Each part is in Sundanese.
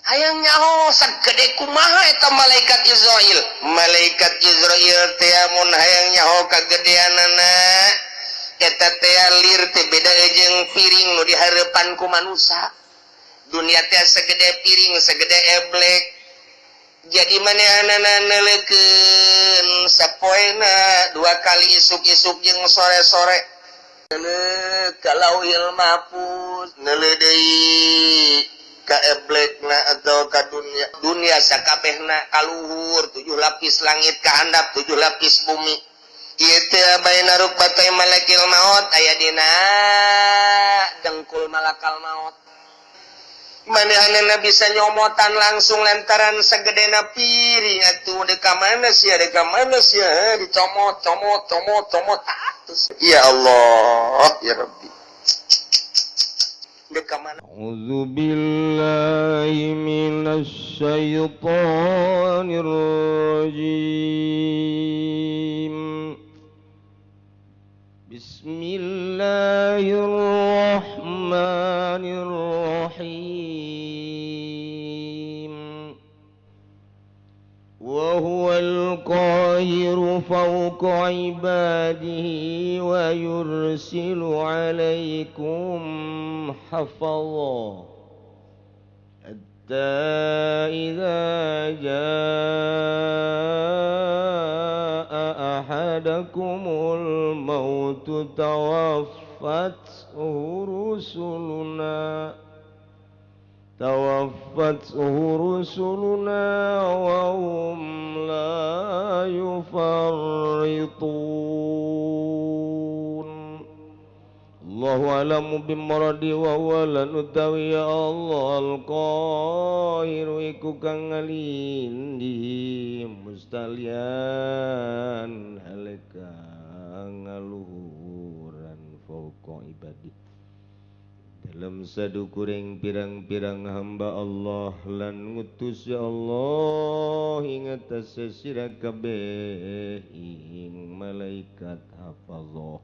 Hayang nyaho sagede kumaha eta malaikat Izrail. Malaikat Izrail teh mun hayang nyaho kagedeanana eta teh lir teh beda jeung piring nu dihareupan ku manusia. Dunia teh segede piring, segede eblek. Jadi manehanana neuleukeun sapoena dua kali, isuk-isuk jeung sore-sore. Neuleuh ka Lauhil Mahfuz, neuleuh deui ka eblekna atau ka dunia. Dunia sakabehna kaluhur tujuh lapis langit, ka handap tujuh lapis bumi. Ieu teh baina rukbatay malakil maut, aya dina dengkul malakal maut. Manehanana bisa nyomotan langsung lantaran segedena piring atuh. Deka mana sih, deka mana sih, dicomot, comot, comot, comot atus. Ya Allah, ya Rabbi, deka mana. أعوذ بالله من الشيطان الرجيم. بسم الله الرحمن الرحيم. وهو القاهر فوق عباده ويرسل عليكم حفظا حتى إذا جاء أحدكم الموت توفته رسلنا وهم لا يفرطون. الله أعلم بمراده. وهو lan utawi Allah القاهر iku kang ngalindi musta'lian hale kang ngaluhuran فوق عباده dalam sadukuring pirang-pirang hamba Allah, lan ngutus ya Allah ing atase sira kabeh ing malaikat hafazah.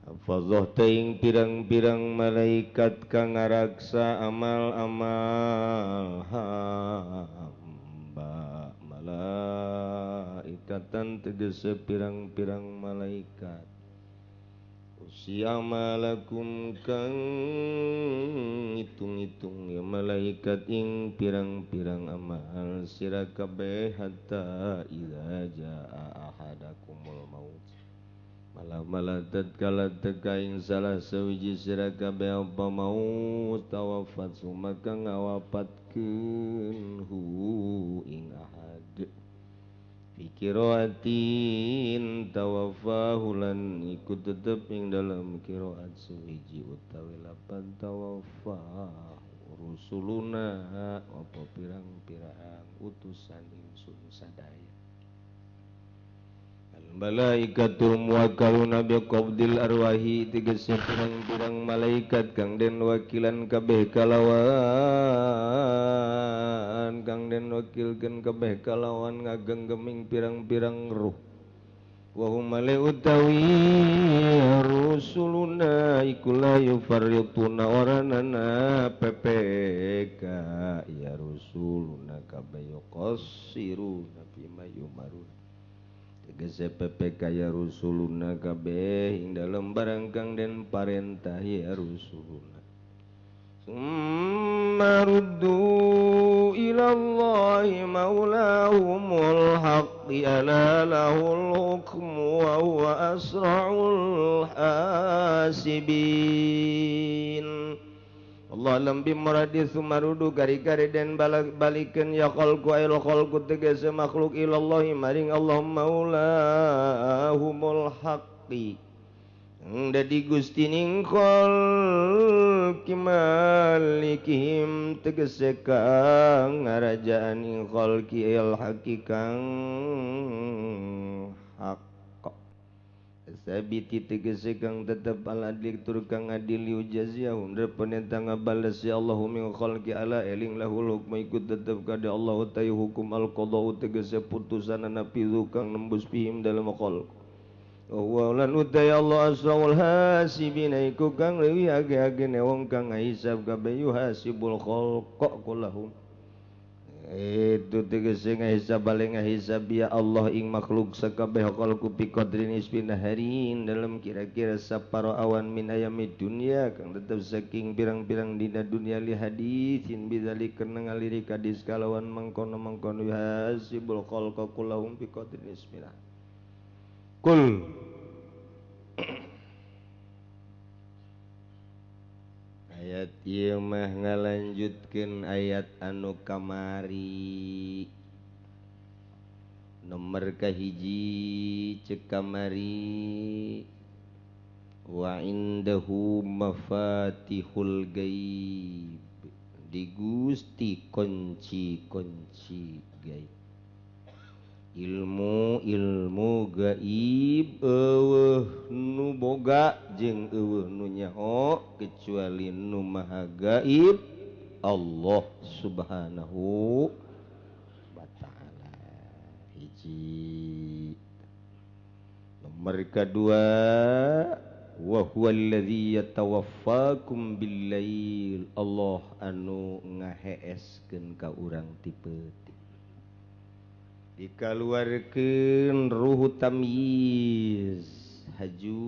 Hafazah teh pirang-pirang malaikat kang ngaraksa amal-amal hamba. Malaikatan tegese pirang-pirang malaikat أعمالكم kang ngitung-ngitung ya malaikat ing pirang-pirang amal sira kabeh. حتى إذا جاء أحدكم الموت malah-malah tatkala teka ing salah sawiji sira kabeh apa maut توفته maka ngawapatkeun ه ing ahad. في قراءة توفاه lan iku tetep ing dalam qiraat suwiji utawi lapan توفاه رسلنا apa pirang-pirang utusan ingsun sadaya. الملائكة الموكلون بقبض الأرواح tegese pirang-pirang malaikat kang den wakilan kabeh kalawan, kang den wakilkeun kabeh kalawan ngagenggeming pirang-pirang ruh. وهم male utawi رسلنا iku لا يفرطون oranana PPK ya رسلنا kabeh يقصرون فيما يؤمرون tegese PPK ya رسلنا kabeh ing dalem barang kang den parentah ya رسلنا. ثم ردوا إلى الله مولاهم الحق ألا له الحكم وهو أسرع الحاسبين. الله أعلم بمراده. ثم ردوا kari-kari den balikeun ya خلق أي الخلق tegese makhluk إلى الله maring Allah مولاهم الحق dadi gustining khalqi مالكهم tegese kang ngarajaan ing khalqi الحق kang hak الثابت tegese kang tetep العدل tur kang adil ليجازيهم repeneta ngabales ya Allah min khalqi. ألا eling له الحكم iku tetep kada Allah tayi hukum القضاء tegese putusan النافذ kang nembus فيهم dalam khalq. Wa lan utai Allah asraul hasibina iku kang leuwih age-agene wong kang ngahisab kabeh yuhasibul khalqa kullahum. Itu tegese ngahisab bale ngahisab ya Allah ing makhluk sakabeh khalqu bi qadrin isbin harin dalam kira-kira saparo awan min ayami dunya kang tetep saking pirang-pirang dina dunya li hadisin bidzalika ngaliri hadis kalawan mangkono-mangkono yuhasibul khalqa kullahum bi qadrin isbin. Kul ayat ieu mah ngalanjutkeun ayat anu kamari nomor kahiji ceuk kamari wa indahu mafatihul gaib di Gusti kunci-kunci gaib ilmu-ilmu gaib eueuh nu boga jeung eueuh nu nyaho kecuali nu maha gaib Allah Subhanahu wa ta'ala. Hiji nomor kedua wa huwallazi yatawaffakum billail Allah anu ngaheeskeun ka urang ti peuting dikaluarkeun ruhu tamyiz haju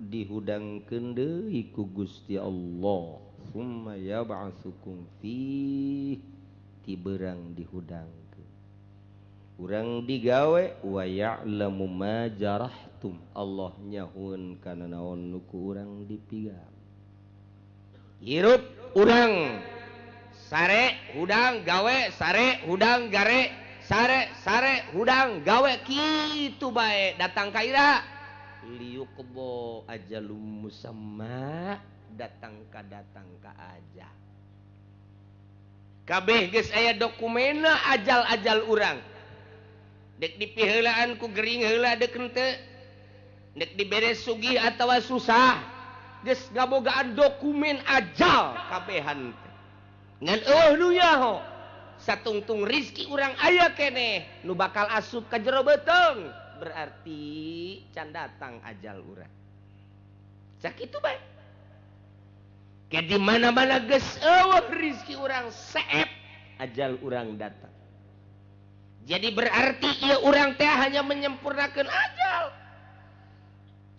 dihudangkeun deui ku Gusti Allah summa yab'atsukum fi tiberang dihudangkeun urang digawe wa ya'lamu ma jarahtum Allah nyahueun kana naon nu ku urang dipigawe hirup urang sare hudang gawe sare hudang gare sare sare hudang gawe kitu bae datang ka ira liyuqbo ajalum musamma datang ka ajal kabeh geus aya dokumenna ajal-ajal urang dek dipiheulaan ku gering heula deuk henteu dek dibere sugih atawa susah geus ngabogaan dokumen ajal kabehan teh ngan eueuh nu nyaho satungtung rizki urang aya keneh nu bakal asup ka jero beuteung berarti can datang ajal urang sakitu bae ke di mana-mana geus eueuh rizki urang seep ajal urang datang jadi berarti ieu urang teh hanya menyempurnakeun ajal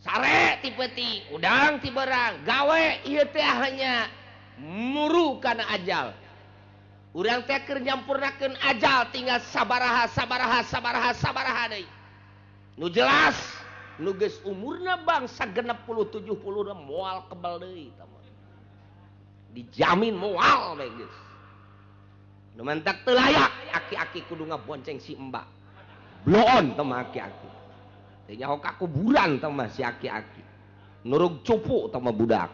sare ti peuting udang ti berang gawe ieu teh hanya muru kana ajal urang teh keur nyampurnakeun ajal tinggal sabaraha sabaraha sabaraha sabaraha deui nu jelas nu geus umurna bangsa 60 70 moal kebal deui tah dijamin moal bae geus nu mantak teu layak aki-aki kudu ngabonceng si embak bloon tah mah aki-aki teh nyaho ka kuburan tah mah si aki-aki nurug cupu tah mah budak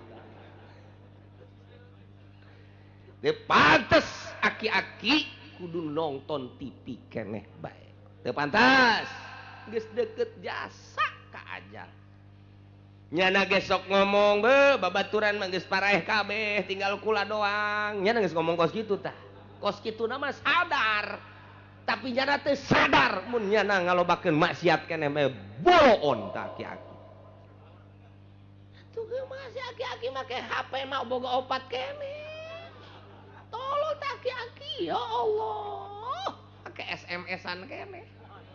teu pantes aki-aki kudu nonton TV keneh bae teu pantas geus deket jasa ka ajal nyana ge sok ngomong be babaturan mah geus paraeh kabeh tinggal kula doang nyana geus ngomong kos kitu tah kos kitu na mah sadar tapi nyana teu sadar mun nyana ngalobakeun maksiat keneh bae boloon tah aki-aki atuh geus mah si aki-aki make HP mah boga opat keneh tolong aki-aki ya Allah pakai SMS-an kene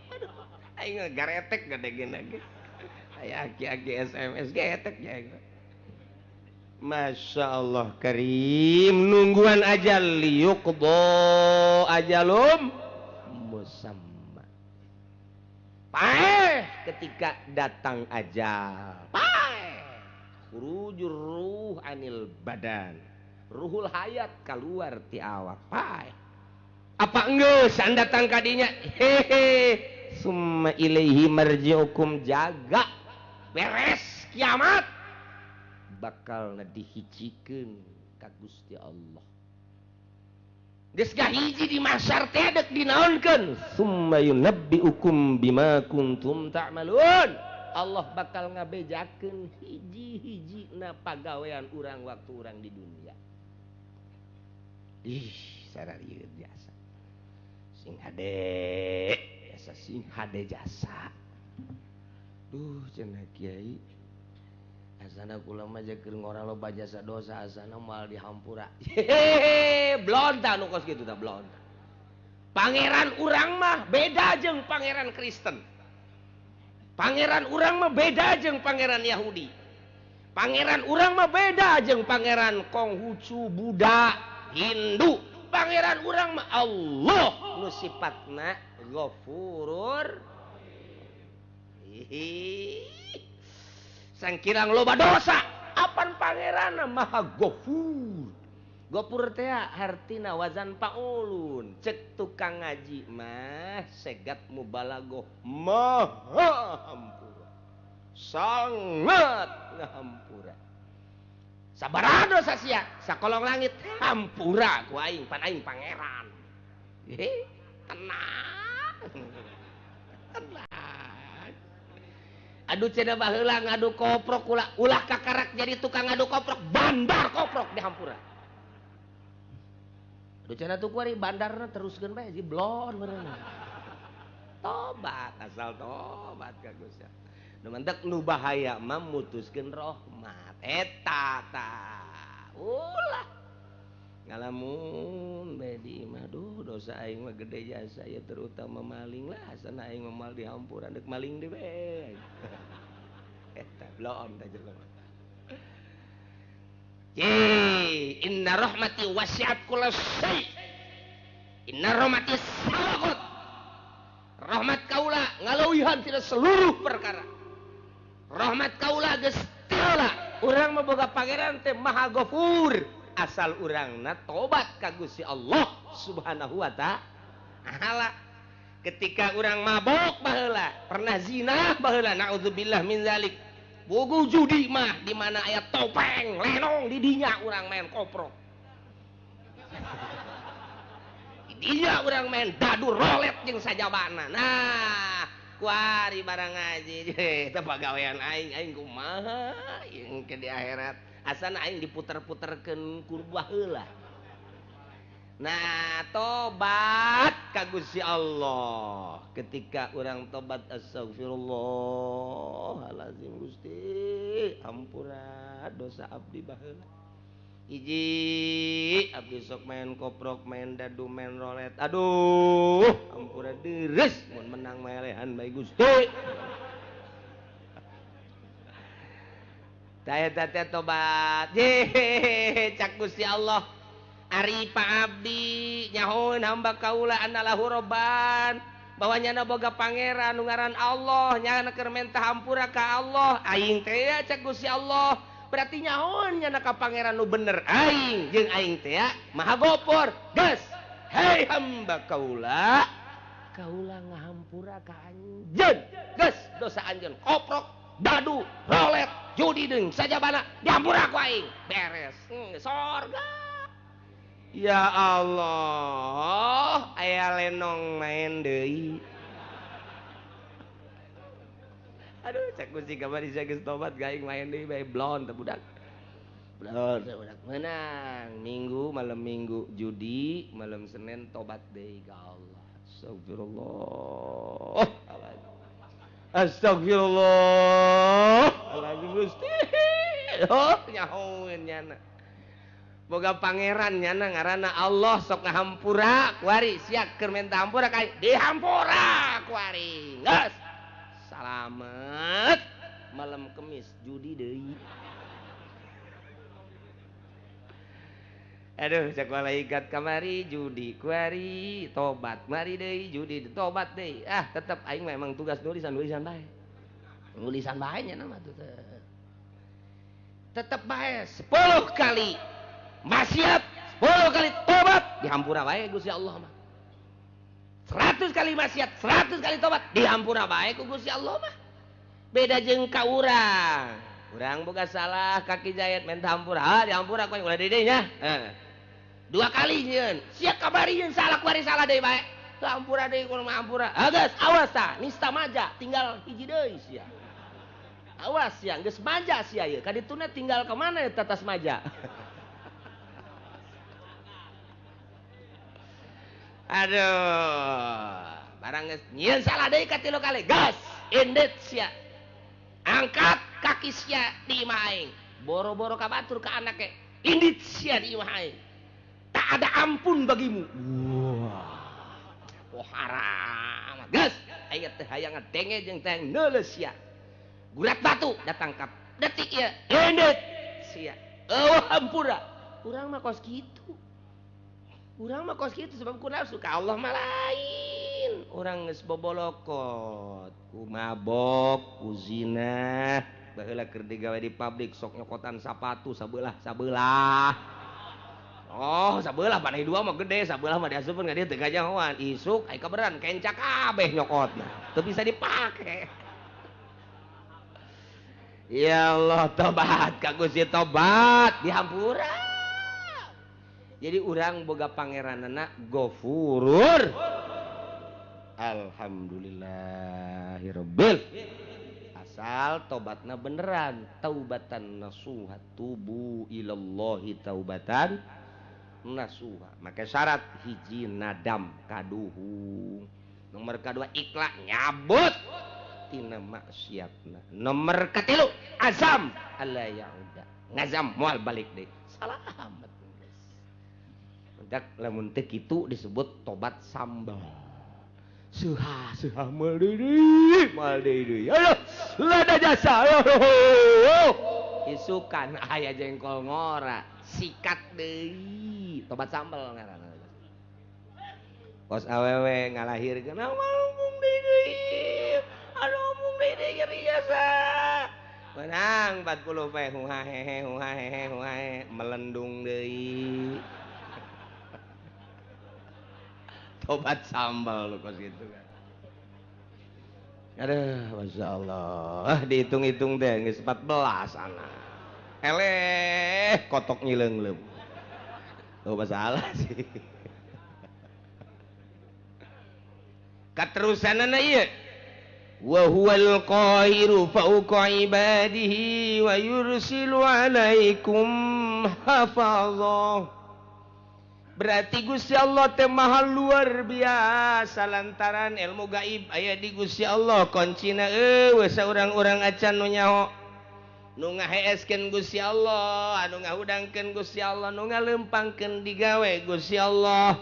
aduh aing garetek gede gini ge aya aki-aki SMS getek ya Masya Allah karim nungguan ajal liyuqdo ajalum musamma paeh ketika datang ajal paeh khurujur ruh anil badan ruhul hayat keluar ti awak pae apa enggeus datang kadinya hehe summa ilaihi marji'ukum jaga beres kiamat bakal dihijikeun ka Gusti Allah geus gahiji di mahsyar teh deuk dinaonkeun summa yunabbiukum bima kuntum ta'malun Allah bakal ngabejakeun hiji-hijina pagawean urang waktu urang di dunia. Ih, sararieun jasa. Sing hade, jasa sing hade jasa. Duh cenah kiai asana kula mah keur ngora loba jasa dosa asana moal dihampura. Hehehe blonta nu kos kitu tah blonta. Pangeran urang mah beda jeung pangeran Kristen. Pangeran urang mah beda jeung pangeran Yahudi. Pangeran urang mah beda jeung pangeran Konghucu, Buddha, Hindu. Pangeran urang mah Allah nu sifatna Ghafurur. Sangkirang loba dosa, apan pangeranna Maha Ghafur. Ghafur teh hartina wazan paulun. Cek tukang ngaji mah segat mubalagoh maha hampura. Sangat ngahampura. Sabaraha dosa sia sakolong langit hampura ku aing pan aing pangeran. Tenang. Tenang. Aduh cenah baheula ngadu koprok ulah ulah kakarak jadi tukang ngadu koprok bandar koprok dihampura. Aduh cenah tuh kuari bandarna teruskeun bae jiblon meureun. Tobat asal tobat ka Gusti. Nu mantak nu bahaya mah mutuskeun rahmat. Eta tah. Ulah ngalamun bae di imah duh dosa aing mah gede jasa ya terutama maling lah asana aing mah moal dihampura deuk maling deui bae. Eta bloon tah jelema. Ye inna rahmati wasi'at kulla syai. Inna rahmati sabaqat. Rahmat kaula ngaleuwihan tina seluruh perkara. Rahmat kaula geus tiola. Urang mah boga pangeran teh Maha Ghafur. Asal urangna tobat ka Gusti Allah Subhanahu wa ta'ala. Ketika urang mabok baheula, pernah zina baheula, naudzubillah min zalik. Bogo judi mah di mana aya topeng, lenong di dinya urang main koprok. Di dinya urang main dadu rolet jeung sajabana. Nah, kuari barang ngaji teh pagawean aing, aing kumaha jeung ke di akhirat. Asana aing diputer-puterkeun ku baheula. Nah, tobat ka Gusti Allah. Ketika urang tobat astagfirullahalazim Gusti, ampura dosa abdi baheula. Hiji, abdi sok main koprok, main dadu, main rolet. Aduh, ampura deres mun menang melehan bae Gusti. Tah eta teh tobat. Ye, cak Gusti Allah. Ari Pak Abdi nyahoeun hamba kaula anallahu robban bahwa nyana boga pangeran nu ngaran Allah nyana keur menta hampura ka Allah aing teh cak Gusti Allah berarti nyahoeun nyana ka pangeran nu bener aing jeung aing teh Maha Ghafur. Geus hei hamba kaula kaula ngahampura ka anjeun geus dosa anjeun koprok dadu rolet judi deung sajabana dihampura ku aing beres sorga. Ya Allah, aya lenong main deui. Aduh, cek Gusti kamari sia geus tobat gaing main deui bae blon teh budak. Blon teh budak menang. Minggu malam Minggu judi, malam Senin tobat deui ka Allah. Astagfirullah. Astagfirullah. Alazim Gusti. Oh, nyahoeun nyana. Boga pangeran nyana ngaranna Allah sok ngahampura kuari sia keur menta hampura ka dihampura kuari geus salamet malam Kemis judi deui. Aduh cek malaikat kamari judi kuari tobat mari deui judi tobat deui ah tetep aing memang tugas nulisan bae nulisan bae nya mah tetep bae 10 kali maksiat 10 kali tobat dihampura bae Gusti Allah mah. 100 kali maksiat 100 kali tobat dihampura bae ku Gusti Allah mah. Beda jeung ka urang. Urang boga salah kaki jayat menta hampura, ah dihampura ku ulah deui nya. Heeh. 2 kali nyeun. Sia kabari nyeun salah kuari salah deui bae. Teu hampura deui kudu mah hampura. Ah geus awas tah nista maja tinggal hiji deui sia. Awas sia geus maja sia ieu. Ka dituna tinggal ka mana eta tas maja. Aduh, barang geus nyieun salah deui ka 3 kali. Gas, indet sia. Angkat kaki sia di imah aing. Boro-boro ka batur ka anake. Indit sia di imah aing. Tak ada ampun bagimu. Wah. Oh haram. Geus, aing teh hayang ngadenge jeung teh neuleus sia. Gurat batu datangkap. Detik ieu indit sia. Eueuh hampura. Urang mah kos kitu. Urang mah kos kitu sebab ku nafsu ka Allah mah lain. Urang geus bobolokot, ku mabok, ku zina, baheula keur digawe di pabrik sok nyokotan sapatu sabelah-sabelah. Oh, sabelah panai dua mah gede, sabelah mah diasupkeun ka dieu teu kajahoan. Isuk ai kaberan kenca kabeh nyokotna. Teu bisa dipake. Ya Allah, tobat ka Gusti, tobat dihampura. Jadi urang boga pangeranana Gofurur. Alhamdulillahirabbil. Asal tobatna beneran, taubatan nasuha, tubu ilallahi taubatan nasuha. Maka syarat hiji nadam kaduhung. Nomor kedua ikhlas nyabut tina maksiatna. Nomor katilu azam alla yauda. Ngazam moal balik deui. Salamet geus. Mendak lamun teu kitu disebut tobat sambal. Suha suha moal deui, moal deui. Aduh, lada jasa. Isukan aya jengkol ngora, sikat deui. Tobat sambal ngaranna. Kos awewe ngalahirkeun mung deui. Aduh mung deui nyeri jasa. Menang 40 pe huha hehe huha hehe huha hehe melendung deui. Tobat sambal lu kos gitu kan. Aduh, Masya Allah. Dihitung-hitung deh, geus 14 anak. Eleh, kotok nyileung-leung. Oh, masalah sih. Katerusanana ieu. Wa huwal qahiru fawqa ibadihi wa yursilu alaikum hafazah. Berarti Gusti Allah teh maha luar biasa lantaran ilmu gaib aya di Gusti Allah kuncina eueuh saurang-urang acan nu nyaho nu ngaheeskeun Gusti Allah anu ngahudangkeun Gusti Allah nu ngalempangkeun digawe Gusti Allah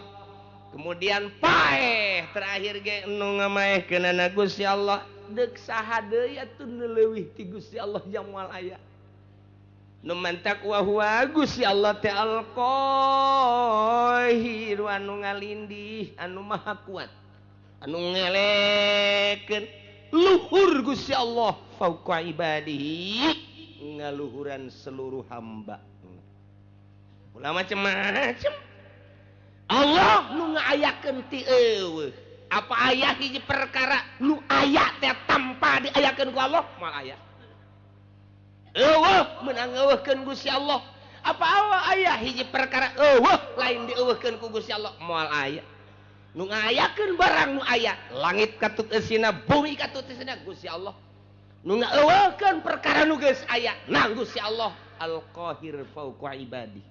kemudian paeh terakhir ge nu ngamaehkeunana Gusti Allah deuk saha deui atuh nu leuwih ti Gusti Allah jang moal aya. Nu mantak wa huwa Gusti Allah teh al-Qahir anu ngalindih anu maha kuat anu ngelekeun luhur Gusti Allah fauqa ibadihi ngaluhuran seluruh hamba. Ulah macem-macem Allah nu ngaayakeun ti eueuh apa aya hiji perkara nu aya teh tanpa diayakeun ku Allah moal aya. Eueuh meunang eueuhkeun Gusti Allah. Apa Allah aya hiji perkara eueuh lain dieueuhkeun ku Gusti Allah moal aya. Nu ngayakeun barang nu aya, langit katut eusina, bumi katut eusina Gusti Allah. Nu ngaeueuhkeun perkara nu geus aya, nang Gusti Allah Al-Qahir fauqa ibadi.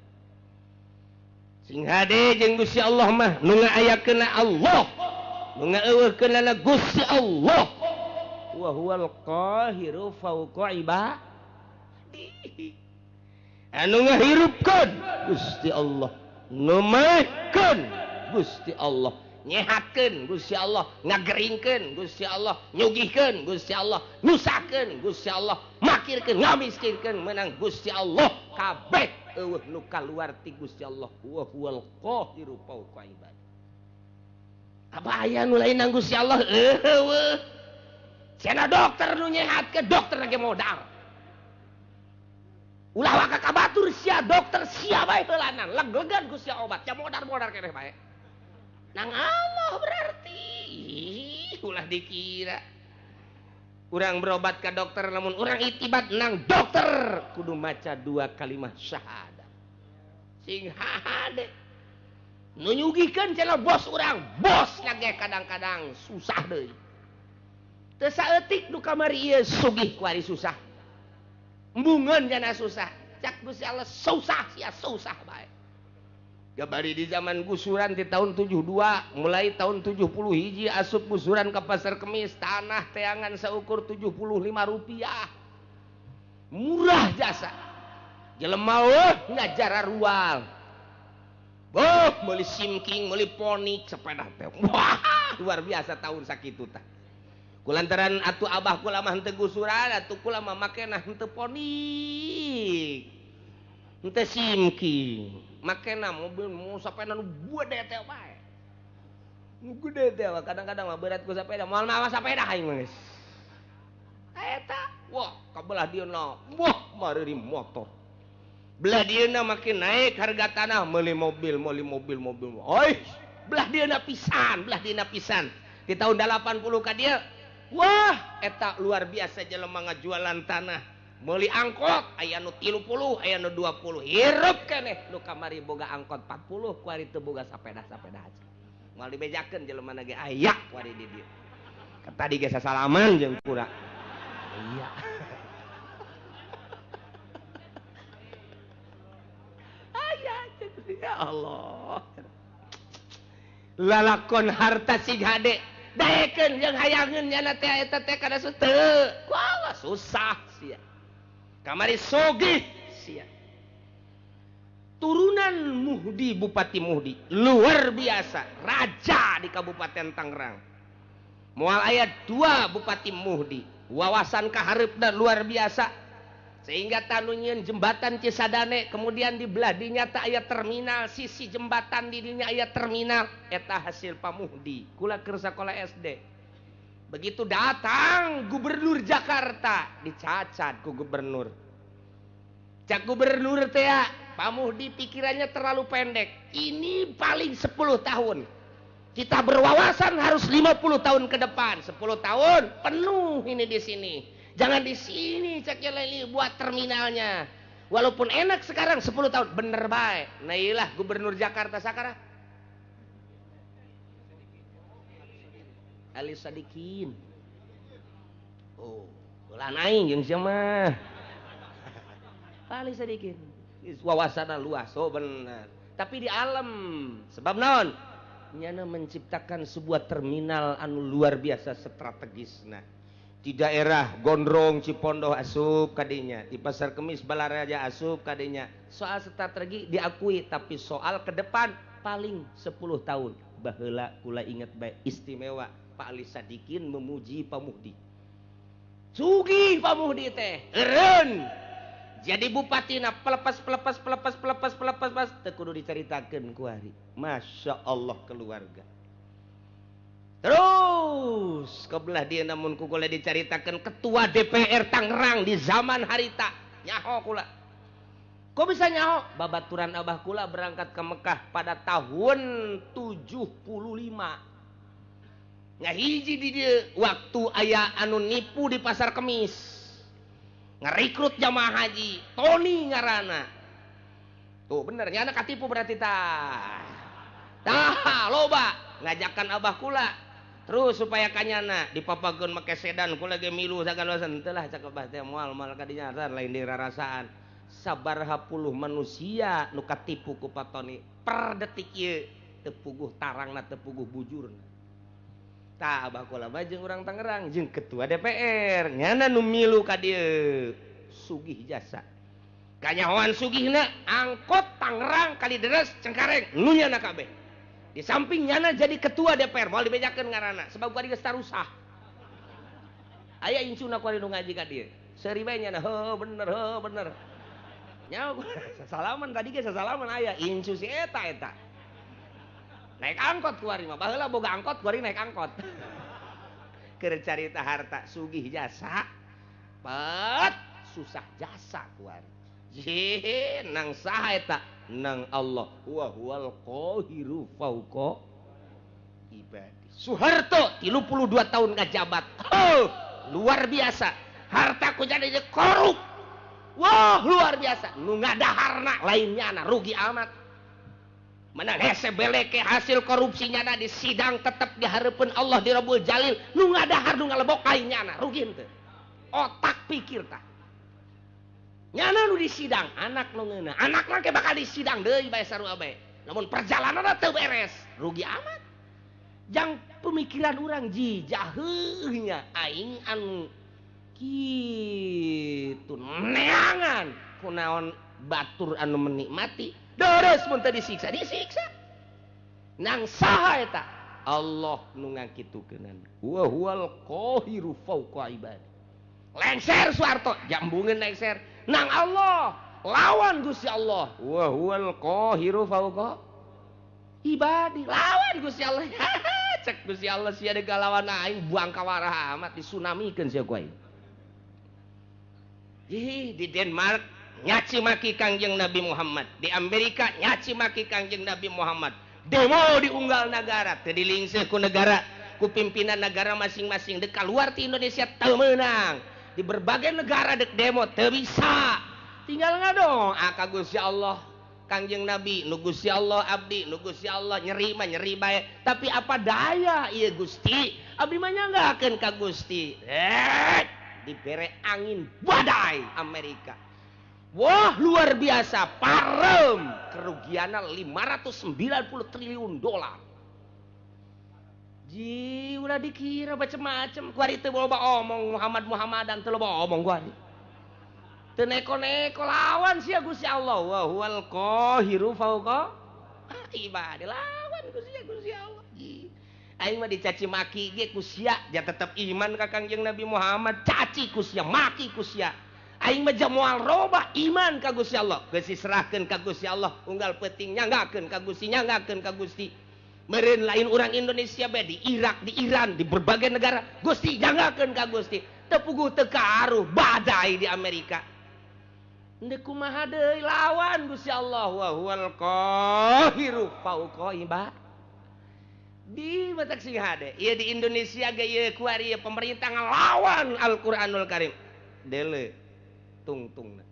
Sing hade jeung Gusti Allah mah nu ngaayakeunna Allah, nu ngaeueuhkeunna Gusti Allah. Wa huwal qahiru fauqa ibadi. Anu ngahirupkeun Gusti Allah, nu maehkeun Gusti Allah, nyehatkeun Gusti Allah, ngageringkeun Gusti Allah, nyugihkeun Gusti Allah, nyusahkeun Gusti Allah, makirkeun, ngamiskinkeun menang Gusti Allah kabeh eueuh nu kaluar ti Gusti Allah. Wa huwal qahiru fauqa ibadi. Apa aya nu lain nang Gusti Allah? Eueuh. Cenah dokter nu nyehatkeun, dokter ge modal. Ulah waka kabatur sia dokter sia bae heulanan leg-legan ku sia obat sia modar-modar keneh bae. Nang Allah berarti ulah dikira. Urang berobat ka dokter lamun urang itibat nang dokter kudu maca dua kalimat syahadat. Sing hade. Nu nyugihkeun cenah bos urang, bos lagi kadang-kadang susah deui. Teu saeutik nu kamari ieu sugih ku ari susah. Embungeun jana susah, cak Gusti Allah susah sia susah bae. Gabari di zaman gusuran di tahun 72, mulai tahun 70 hiji asup gusuran ke Pasar Kemis, tanah teangan seukur 75 rupiah. Murah jasa. Jelema weh ngajara rual. Boh, meuli simking, meuli ponik sepeda teh. Wah, luar biasa tahun sakitu tah. Kulantaran atuh abah kula mah henteu gusuran, atuh kula mah makena henteu ponik. Henteu simking. Makena mobil mau sepeda nu gede teh bae. Nu gede teh kadang-kadang mah berat ku sepeda, moal mawa sepeda aing mah geus. Eta, wah, kabelah dieuna. Wah, mareuri motor. Belah dieuna makin naik harga tanah, meuli mobil, meuli mobil, mobil. Oi, belah dieuna pisan, belah dieuna pisan. Di tahun 80 ka dieu, wah, eta luar biasa jelema ngajualan tanah. Meuli angkot aya nu 30, aya nu 20. Hirup keneh nu kamari boga angkot 40, kuari teu boga sapeda-sapeda aja. Moal dibejakeun jelema na ge aya kuari di dieu. Tadi ge sasalaman jeung kura. Iya. Ya Allah. Lalakon harta sing hade daekeun jeung hayangeun nyana teh eta teh kana teu. Wah, susah sia. Kamari sogih sia. Turunan Muhdi, Bupati Muhdi, luar biasa, raja di Kabupaten Tangerang. Moal aya 2 Bupati Muhdi, wawasan kahareupna luar biasa. Sehingga tanu nyieun jembatan Cisadane, kemudian di belah dinya teh aya terminal, sisi jembatan di dinya aya terminal, eta hasil Pamuhdi. Kula keur sakola SD. Begitu datang gubernur Jakarta, dicacat ku gubernur. Cak gubernur teh, Pamuhdi pikirannya terlalu pendek. Ini paling 10 tahun. Kita berwawasan harus 50 tahun ke depan. 10 tahun penuh ini di sini. Jangan di sini cak leli buat terminalnya. Walaupun enak sekarang 10 tahun bener bae. Nah iyalah gubernur Jakarta sekarang. Ali Sadikin. Oh, ulah aing jeung sia mah. Ali Sadikin. Wawasanna luas, oh bener. Tapi di alam sebab naon? Nyana menciptakan sebuah terminal anu luar biasa strategisna. Di daerah Gondrong, Cipondoh asup kadinya, di Pasar Kemis Balaraja asup kadinya. Soal strategi diakui, tapi soal ke depan paling 10 tahun. Baheula kula inget bae istimewa Pak Ali Sadikin memuji Pamuhdi. Sugih Pamuhdi teh, eureun. Jadi bupatina pelepas pelepas pelepas pelepas pelepas pas teu kudu dicaritakeun ku ari. Masya Allah keluarga. Terus kebelah dia namun ku kula dicaritakeun ketua DPR Tangerang di zaman harita nyaho kula. Kok bisa nyaho? Babaturan abah kula berangkat ke Mekah pada tahun 75. Ngahiji di dieu waktu aya anu nipu di Pasar Kemis. Ngarekrut jamaah haji, Tony ngaranna. Tuh bener nya anak katipu berarti tah. Tah loba ngajakan abah kula. Terus supaya kanyana dipapageun make sedan kula ge milu sagalosan teu lah cak abah teh moal moal ka dinya lain dirarasaan. Sabaraha puluh manusia nu katipu ku Pak Tony per detik ieu teu puguh tarangna teu puguh bujurna. Tah abah kula mah jeung urang Tangerang jeung ketua DPR nyana nu milu ka dieu sugih jasa. Kanyahoan sugihna angkot Tangerang Kalideres Cengkareng nu nyana kabeh. Di samping nyana jadi ketua DPR moal dibejakeun ngaranna sebab kuari geus tarusah. Aya incuna kuari nu ngaji ka dieu. Seuri bae nyana heuh bener heuh bener. Nyaho sasalaman tadi ge sasalaman aya incu si eta eta. Naik angkot kuari mah baheula boga angkot kuari naik angkot. Keur carita harta sugih jasa pet susah jasa kuari. Jih nang saha eta? Nang Allah wa huwal qahiru fauqa ibadi. Soeharto 32 tahun ngajabat. Oh, luar biasa. Harta ku jadi korup. Wah, luar biasa. Nu ngadaharna lainnya na rugi amat. Menang hese beleke hasil korupsinya na di sidang tetep dihareupeun Allah di Rabbul Jalil. Nu ngadahar nu ngalebok lainnya na rugi henteu. Otak pikir tah. Nyana nu di sidang anak nu ngeunah. Anak mah ke bakal di sidang deui bae sarua bae. Namun perjalananna teu beres, rugi amat. Jang pemikiran urang ji jaheunya aing anu Kitu neangan kunaon batur anu menikmati deres mun teu disiksa disiksa. Nang saha eta? Allah nu ngakitukeunana. Wa huwal qahiru fawqa ibadi. Lengser Soeharto, jambungeun lengser. Nang Allah, lawan Gusti Allah. Wa huwal qahiru fawqa ibadi. Lawan Gusti Allah. Cek Gusti Allah sia deuk lawan aing buang kawarah amat disunamikeun sia ku aing. Ih, di Denmark nyaci maki Kangjeng Nabi Muhammad, di Amerika nyaci maki Kangjeng Nabi Muhammad. Demo di unggal nagara, teu dilingseuh ku negara, ku pimpinan negara masing-masing. Dek keluar ti Indonesia teu meunang. Di berbagai negara dek demo teu bisa. Tinggal ngadoa ka Gusti Allah, Kangjeng Nabi, nu Gusti Allah abdi, nu Gusti Allah nyeri mah nyeri bae. Tapi apa daya ieu Gusti, abdi mah nyanggakeun ka Gusti. Dibere angin badai Amerika. Wah luar biasa, parem kerugiannya 590 triliun dolar. Ji ulah dikira macem-macem kuari teu loba omong Muhammad Muhammadan teu loba omong kuari. Teu neko-neko lawan sia Gusti Allah. Wa huwal qahiru fawqa ibadi, lawan Gusti Allah. Ji aing mah dicaci maki ge ku sia, ja tetep iman ka Kangjeng Nabi Muhammad, caci ku sia, maki ku sia. Aing mah moal roba iman ka Gusti Allah, geus diserahkeun ka Gusti Allah, unggal peuting nyanggakeun ka Gusti, nyanggakeun ka Gusti. Meureun lain urang Indonesia bae, di Irak, di Iran, di berbagai negara, Gusti nyanggakeun ka Gusti. Teu puguh teu kaaruh badai di Amerika. Ndek kumaha deui lawan Gusti Allah. Wa huwal qahiru fawqa ibadi. Di batak sing hade. Ieu di Indonesia ge ieu kuari ieu pemerintah ngalawan Al-Qur'anul Karim. Deule tungtungna.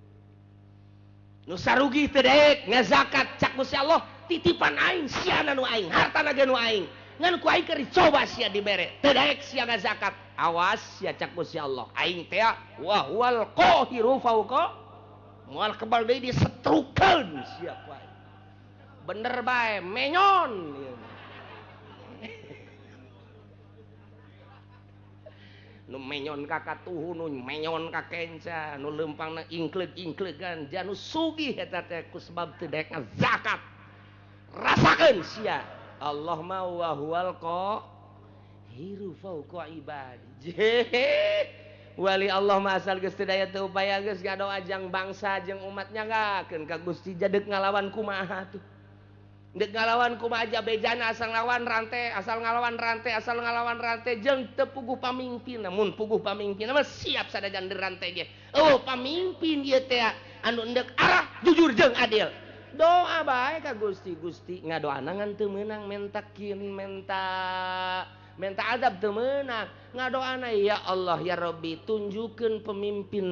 Nu sarugi teu daek ngazakat cak Gusti Allah, titipan aing siana nu aing, hartana ge nu aing. Ngan ku aing keur dicoba sia dibere, teu daek sia ngazakat. Awas sia cak Gusti Allah. Aing teh wa huwal qahiru fawqa moal kebal deui disetrukeun sia ku aing. Bener bae menyon. Nu menyon ka katuhu, nu menyon ka kenca, nu leumpangna ingkleug-ingklegan, ja nu sugih eta teh ku sebab teu daek ngazakat. Rasakeun sia. Allah mah wa huwal qahiru fawqa ibadi. Wali Allah mah asal geus teu daya teu upaya geus ngadoa jang bangsa jeung umat nyanggakeun ka Gusti jadek ngalawan kumaha tuh. Dek ngalawan kumaha aja bejana asal ngalawan rantai, asal ngalawan rantai, asal ngalawan rantai jeung teu puguh pamimpin. Mun puguh pamimpin mah siap sadajan rantai ge. Oh, pamimpin ieu teh anu endek arah jujur jeung adil. Doa bae ka Gusti, Gusti ngadoana ngan teu meunang mentakin menta menta azab teu meunang. Ngadoana ya Allah ya Rabbi tunjukkeun pemimpin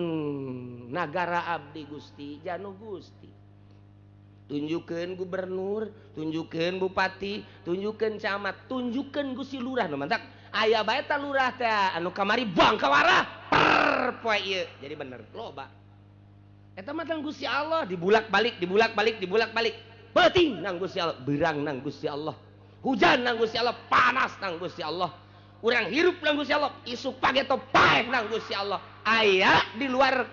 nagara abdi Gusti, janu Gusti. Tunjukkeun gubernur, tunjukkeun bupati, tunjukkeun camat, tunjukkeun Gusti lurah. Nu mantak aya bae ta lurah teh anu kamari buang kawarah per poe ieu. Jadi bener loba. Eta mah tang Gusti Allah dibulak-balik, dibulak-balik, dibulak-balik. Beuting nang Gusti Allah, beurang nang Gusti Allah. Hujan nang Gusti Allah, panas nang Gusti Allah. Urang hirup nang Gusti Allah, isuk pageto paeh nang Gusti Allah. Aya di luar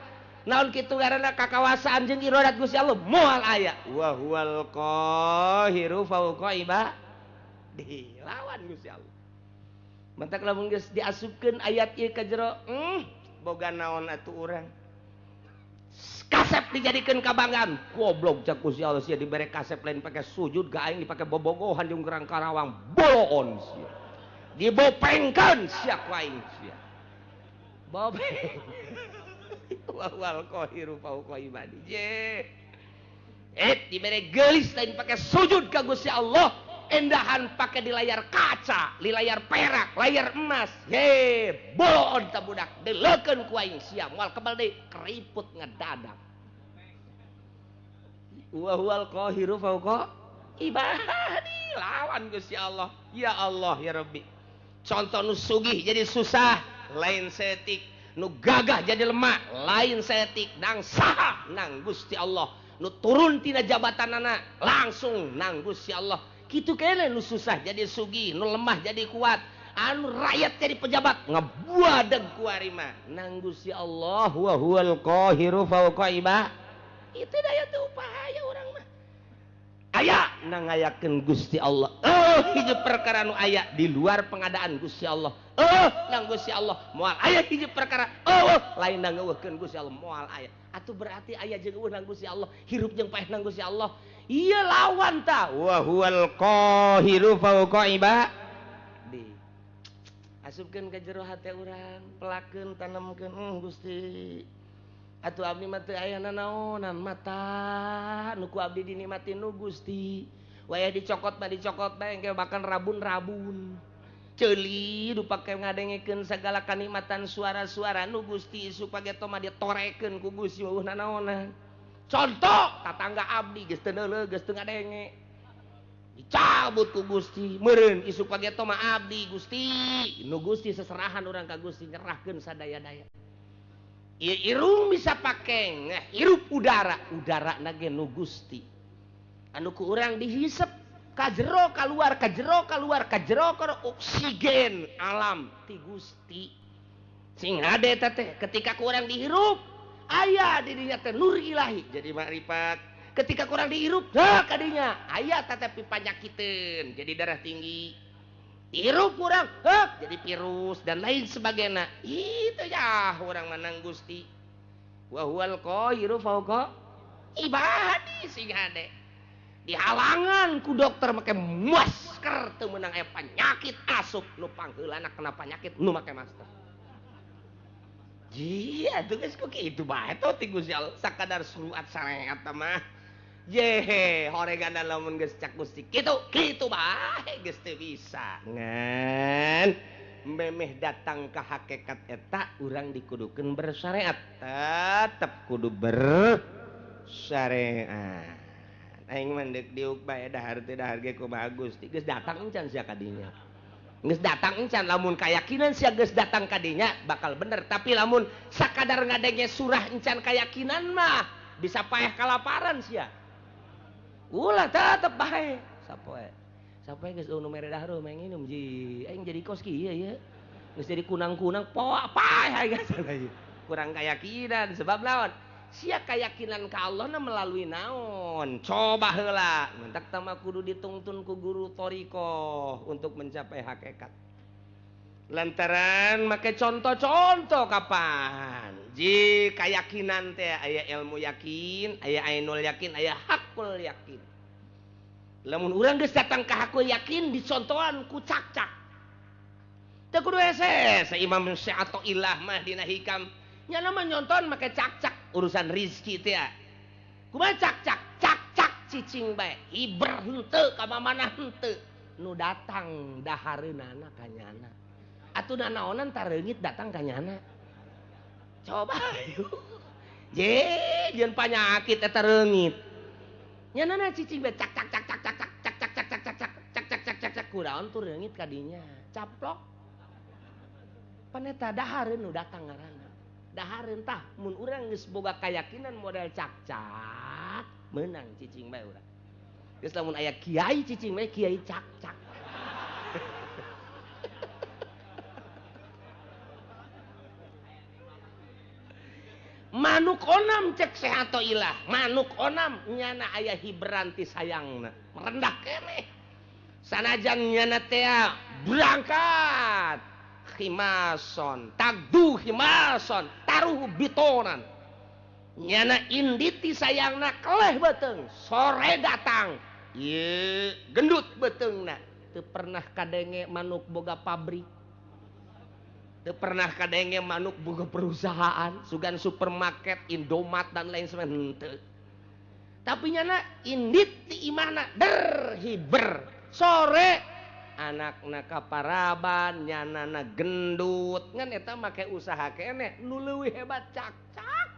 naon kitu ngaranna kakawasaan jeung iradat Gusti Allah moal aya. Wa huwal qahiru fawqa ibadi. Lawan Gusti Allah. Mantak lamun geus diasupkeun ayat ieu ka jero, boga naon atuh urang. Kasep dijadikeun kabanggaan. Goblok cak Gusti Allah sia dibere kasep lain pake sujud ga aing dipake bobogohan jeung gerang Karawang. Boloon sia. Dibopengkeun sia ku aing sia. Bopeng. Wal qahiru fawqa ibadi. Dibere geulis lain pake sujud ka Gusti Allah, endahan pake di layar kaca, di layar perak, layar emas. He, boloon ta budak, deleukeun ku aing sia, moal kebal deui keriput ngedadak. Wa huwal qahiru fawqa ibadi. Lawan Gusti Allah. Ya Allah ya Rabbi. Contoh nu sugih jadi susah, lain setik. Nu gagah jadi lemah, lain setik. Nang saha nang Gusti Allah. Nu turun tina jabatanana langsung nang Gusti Allah. Kitu kene nu susah jadi sugih, nu lemah jadi kuat. Anu rakyat jadi pejabat ngebuadeg ku ari mah. Nang Gusti Allah wa huwal qahiru fawqa ibad. Itu daya teu upaya urang mah. Aya nang ngayakeun Gusti Allah. Hiji perkara nu aya di luar pengadaan Gusti Allah. Nang Gusti Allah moal aya hiji perkara. Lain nang ngeuweuhkeun Gusti Allah moal aya. Atuh berarti aya jeung eueuh nang Gusti Allah, hirup jeung paeh nang Gusti Allah. Ieu lawan ta. Wa huwal qahiru fawqa ibadi. Asupkeun ka jero hate urang, pelakeun tanemkeun Gusti. Atuh abdi mah teu aya nanaonan mata nu ku abdi dinikmati nu Gusti. Wayah dicokot mah dicokot bae engke bahkan rabun-rabun. Ceuli du pake ngadengekeun sagala kanikmatan suara-suara nu Gusti supageto mah ditorekeun ku Gusti eueuh nanaonan. Contoh tatangga abdi geus teu neuleuh geus teu ngadenge. Dicabut ku Gusti meureun isuk pageto mah abdi Gusti. Nu Gusti seserahan urang ka Gusti nyerahkeun sadaya-daya. Irung bisa pake hirup udara, udara nage nu Gusti. Anu ku urang dihisep ka jero kaluar, ka jero kaluar, ka jero kaluar oksigen alam ti Gusti. Sing hade eta teh ketika ku urang dihirup aya di dinya teh nur ilahi jadi makrifat. Ketika ku urang dihirup heuh kadinya aya teh panyakiteun jadi darah tinggi. Hirup kurang, hek, jadi virus dan lain sebagainya. Itu ya orang menang Gusti. Wa huwal qahiru fawqa ibadi sing hade. Dihalangan ku dokter make masker teu meunang aya penyakit asup nu pangheulana kena penyakit nu make masker. Jia atuh geus ku kitu bae teh ti Gusti Allah sakadar surat sareat mah. Yehe, horegana lamun geus cak Gusti kitu, kitu bae geus teu bisa. Ngan memeh datang ka hakikat eta urang dikudukeun bersyariat, tetep kudu bersyariat. Aing mah deuk diuk bae dahar teu dahar ge kumaha Gusti, geus datang encan sia ka dinya. Geus datang encan lamun kayakinan sia geus datang ka dinya bakal bener, tapi lamun sakadar ngadenge surah encan kayakinan mah bisa paeh kalaparan sia. Ulah tetep bae. Sapoe. Sapoe geus nu mere dahar mah nginum ji. Aing jadi kos kieu ye. Geus jadi kunang-kunang poa paeh aing geus. Kurang kayakinan sebab naon? Sia kayakinan ka Allah na melalui naon? Coba heula. Mentak tama kudu ditungtun ku guru thariqah untuk mencapai hakikat. Lantaran make contoh-contoh kapan? Ji kayakinan teh aya ilmu yakin, aya ainul yakin, aya hakul yakin. Lamun urang geus datang ka hakul yakin dicontohan ku cak-cak. Teu kudu hese, Imam Syathoillah mah dina hikam nyana mah nyonton make cak-cak urusan rizki teh. Kumaha cak-cak? Cak-cak cicing bae, hiber henteu ka mamana henteu. Nu datang dahareunana ka nyana. Atuh nanaonan tareungit datang ka nyana. Coba ayo. Je, jeung panyakit eta reungit. Nyanana cicing bae cak cak cak cak cak cak cak cak cak cak cak cak cak cak cak cak kuraon tuh reungit ka dinya. Caplok. Pan eta dahareun nu datang ngaranna. Dahareun tah mun urang geus boga kayakinan model cak-cak, meunang cicing bae urang. Geus lamun aya kiai cicing bae kiai cak-cak. Manuk onam cek Syathoillah, manuk onam nyana aya hiberan ti sayangna, merendah keneh. Sanajan nyana teh berangkat khimason, tagdu khimason, taruh bitonan. Nyana inditi sayangna keleh beuteung, sore datang, ieu gendut beuteungna. Teu pernah kadenge manuk boga pabrik. Teu pernah kadenge manuk boga perusahaan, sugan supermarket, Indomaret dan lain sebagainya henteu. Tapi nyana indit ti imahna der hiber. Sore anakna kaparaban, nyanana gendut, ngan eta make usaha keneh nu leuwih hebat cak-cak.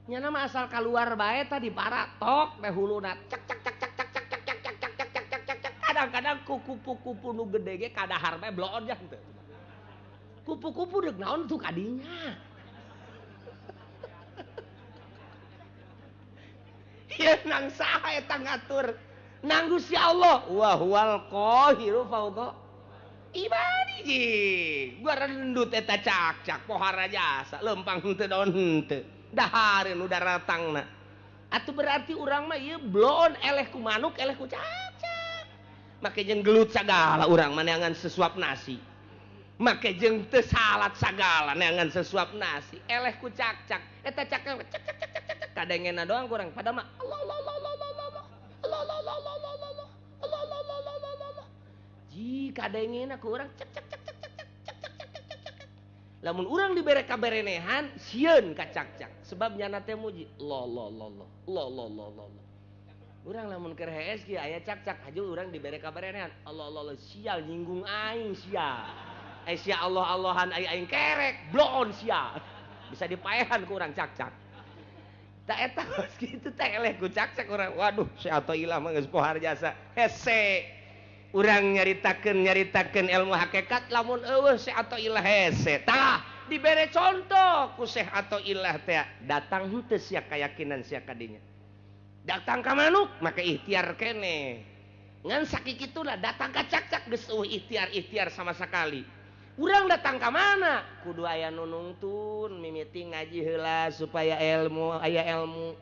Nyana mah asal kaluar bae tadi paratok teh huluna cak cak cak cak cak cak cak cak cak cak cak cak cak. Kadang-kadang kupu-kupu nu gede ge kadahar bae bloon jang teu. Kupu-kupu deuk naon tuh kadinya. Ieu nang saha eta ngatur? Nang Gusti Allah. Wa huwal qahiru fawqa. Ibadi ji gua rendut eta cakcak pohara jasa lempang henteu daun henteu dahareun nu daratangna. Atuh berarti urang mah ieu bloon eleh ku manuk eleh ku cakcak. Make jeung gelut sagala urang mah neangan sesuap nasi. Make jeung teu salat sagala neangan sesuap nasi eleh ku cakcak eta cakcak cak cak cak cak cak kadengena doang kurang padahal mah Allah Allah Allah Allah Allah Allah Allah Allah Allah Allah Allah Allah Allah Allah Allah ji kadengena ku urang cak cak cak cak cak cak cak cak cak cak cak. Lamun urang dibere kaberenehan sieun ka cakcak sebab nyana teh muji Allah Allah Allah Allah Allah Allah Allah. Urang lamun keur hees kieu aya cakcak haju urang dibere kaberenehan Allah Allah Allah sial nyinggung aing sia. Sia Allah Allahan aing kerek bloon sia bisa dipaehan ku urang cakcak tak eta kitu teh eleh ku cakcak urang waduh si Athoillah mah geus pohar jasa hese urang nyaritakeun ilmu hakikat lamun eueuh si Athoillah hese tah dibere contoh ku Syekh Athoillah teh datang henteu sia kayakinan sia kadinya datang ka manuk maka ikhtiar keneh ngan sakikituna datang ka cakcak geus eueuh ikhtiar-ikhtiar sama sekali. Urang datang ka mana? Kudu aya nu nungtun mimiti ngaji heula supaya ilmu aya ilmu.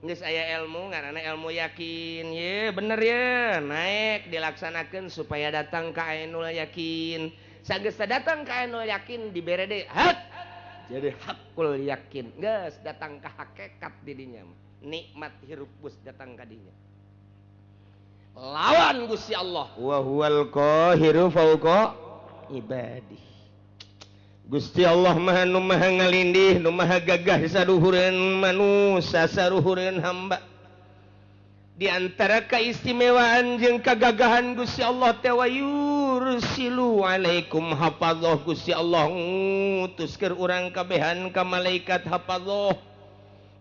Geus aya ilmu ngaranna ilmu yakin. Ye bener ye naik dilaksanakeun supaya datang ka ainul yakin. Sageus datang ka ainul yakin dibere deui hak. Jadi hakul yakin. Geus datang ka hakikat di dinya. Nikmat hirup geus datang ka dinya. Lawan Gusti Allah. Wa huwal qahiru fawqa ibadih. Gusti Allah maha nu maha ngalindih nu maha gagah saruhureun manusa saruhureun hamba. Di antara keistimewaan jeung kagagahan Gusti Allah teh wa yursilu alaikum hafadzah. Gusti Allah ngutus keur urang kabehan ka malaikat hafadzah.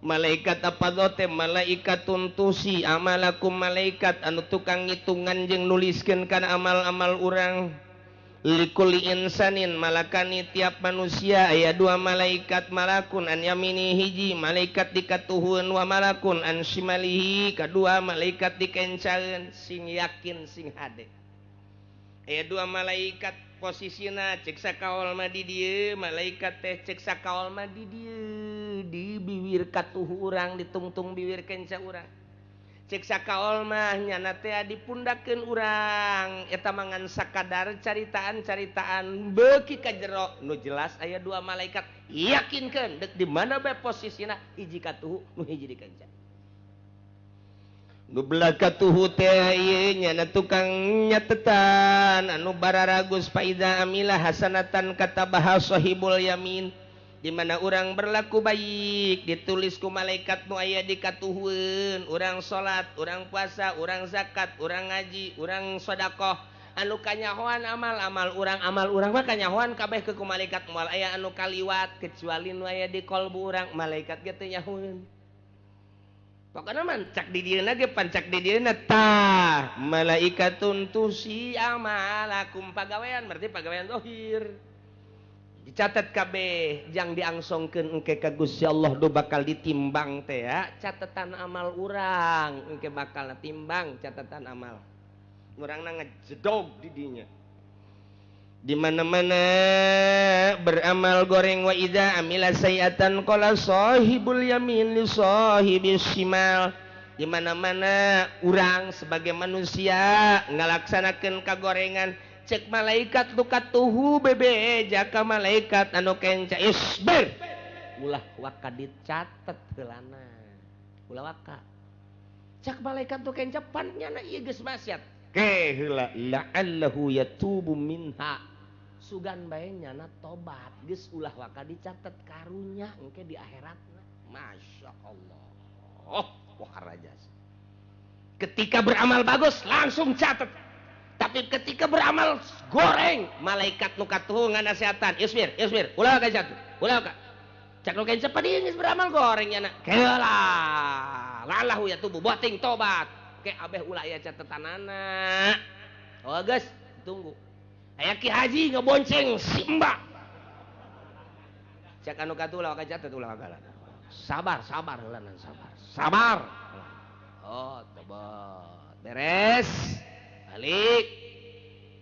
Malaikat hafadzah teh malaikat tuntusi amalakum malaikat anu tukang ngitungan jeung nuliskeun kana amal-amal urang. Likuli insanin malakani tiap manusia aya dua malaikat malakun an yamini hiji malaikat dikatuhun wa malakun an shimalihi kadua malaikat dikencaeun sing yakin sing hade. Aya dua malaikat posisina cek sakaol mah di dieu malaikat teh cek sakaol mah di dieu di biwir katuhu urang ditungtung biwir kenca urang. Cek sakaol mah nyana teh dipundakeun urang eta mangan sakadar caritaan-caritaan beuki ka jero nu jelas aya dua malaikat yakinkeun deuk di mana bae posisina hiji katuhu nu hiji dikenca. Nu belah katuhu teh ieu nyana tukang nyatetan anu bararagus faida amila hasanatan katabaha sahibul yamin. Di mana urang berlaku baik ditulis ku malaikat nu aya di katuhueun urang salat urang puasa urang zakat urang ngaji urang sedekah anu kanyahoan amal-amal urang amal urang mah kanyahoan kabeh ke ku malaikat moal aya anu kaliwat kecuali nu aya di kolbu urang malaikat ge teu nyahoeun. Pokona mah cak di dieuna ge pancak di dieuna tah malaikatun tusi amalakum pagawean berarti pagawean zahir dicatat kabeh jang diangsongkeun engke ka Gusti Allah do bakal ditimbang teh ya catatan amal urang engke bakal timbang catatan amal urangna ngejedog di dinya di mana-mana beramal goreng wa idza amila sayiatan qala sahibul yamin li sahibis shimal. Di mana-mana urang sebagai manusia ngalaksanakeun kagorengan cek malaikat lu katuhu bebe jaka malaikat anu kenca isbir ulah waka dicatet heulana ulah waka cek malaikat tu kenca pan nyana ieu geus maksiat ke heula la'allahu yatubu minha sugan bae nyana tobat geus ulah waka dicatet karunya engke di akhiratna. Masya Allah waharajas. Ketika beramal bagus langsung catet. Tapi ketika beramal goreng malaikat nu katuhu nganasehatan isbir isbir ulah ka jatuh ulah ka cak nu kenca padi geus beramal goreng nya keula lalahu ya tubuh boting tobat ke abeh ulah aya catetanana. Oh geus tunggu aya ki haji ngebonceng si mbak cak anu katuhu ulah ka catet ulah ka sabar sabar heula sabar sabar. Oh tobat beres balik.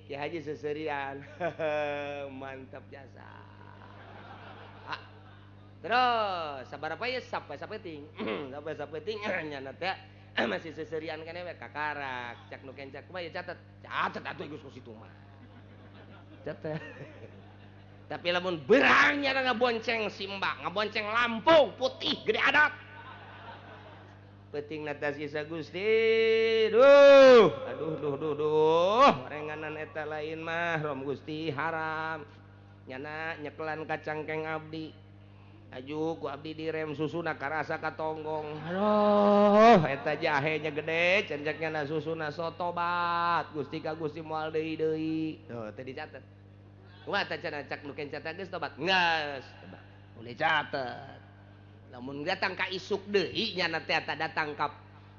Ki Haji seserian. Mantap jasa. Ah. Terus sabaraha ye sampai sapeting. Sampai sapeting nyana teh masih seserian keneh we kakarak. Cak nu kenca kumaha ye catet. Catet atuh geus ku situ mah. Catet. Tapi lamun berang nyana ngabonceng simba, ngabonceng Lampung putih gede adat. Penting natas Isa Gusti, duh, aduh, duh, duh, duh, renganan eta lain mah, rom Gusti haram, nyana nyekelan kacangkeng abdi, aju ku abdi direm susuna karasa katonggong, aduh, eta jahenya gede, cencek nyana susuna sotobat, Gusti ka Gusti moal deui deui, tuh teu dicatet, kumaha teh cenah cak nu kenca teh geus tobat, geus, boleh catet. Lamun datang ka isuk deui nyana teh datang ka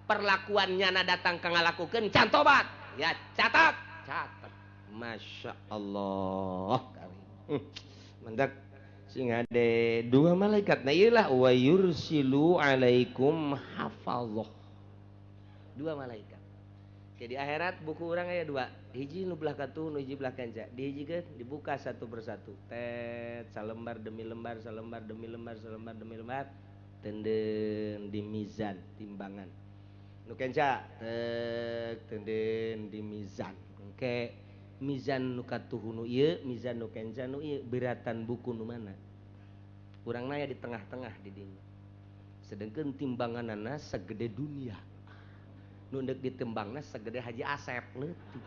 perlakuan nyana datang ka ngalakukeun can tobat ya catat catat. Masya Allah mendak sing ade dua malaikat nah ieu lah wa yursilu alaikum hafazah, dua malaikat. Ke di akhirat buku urang aya dua, hiji nu belah katuh nu hiji belah kanca, dihijikeun dibuka satu persatu tet salembar demi lembar salembar demi lembar salembar demi lembar tenden di mizan timbangan nu kenca tek tenden di mizan engke mizan nu katuh nu ieu mizan nu kenca nu ieu beratan buku nu mana urang naya di tengah-tengah di dinya sedengkeun timbanganana segede dunia nu deuk ditembangna segede Haji Asep leutik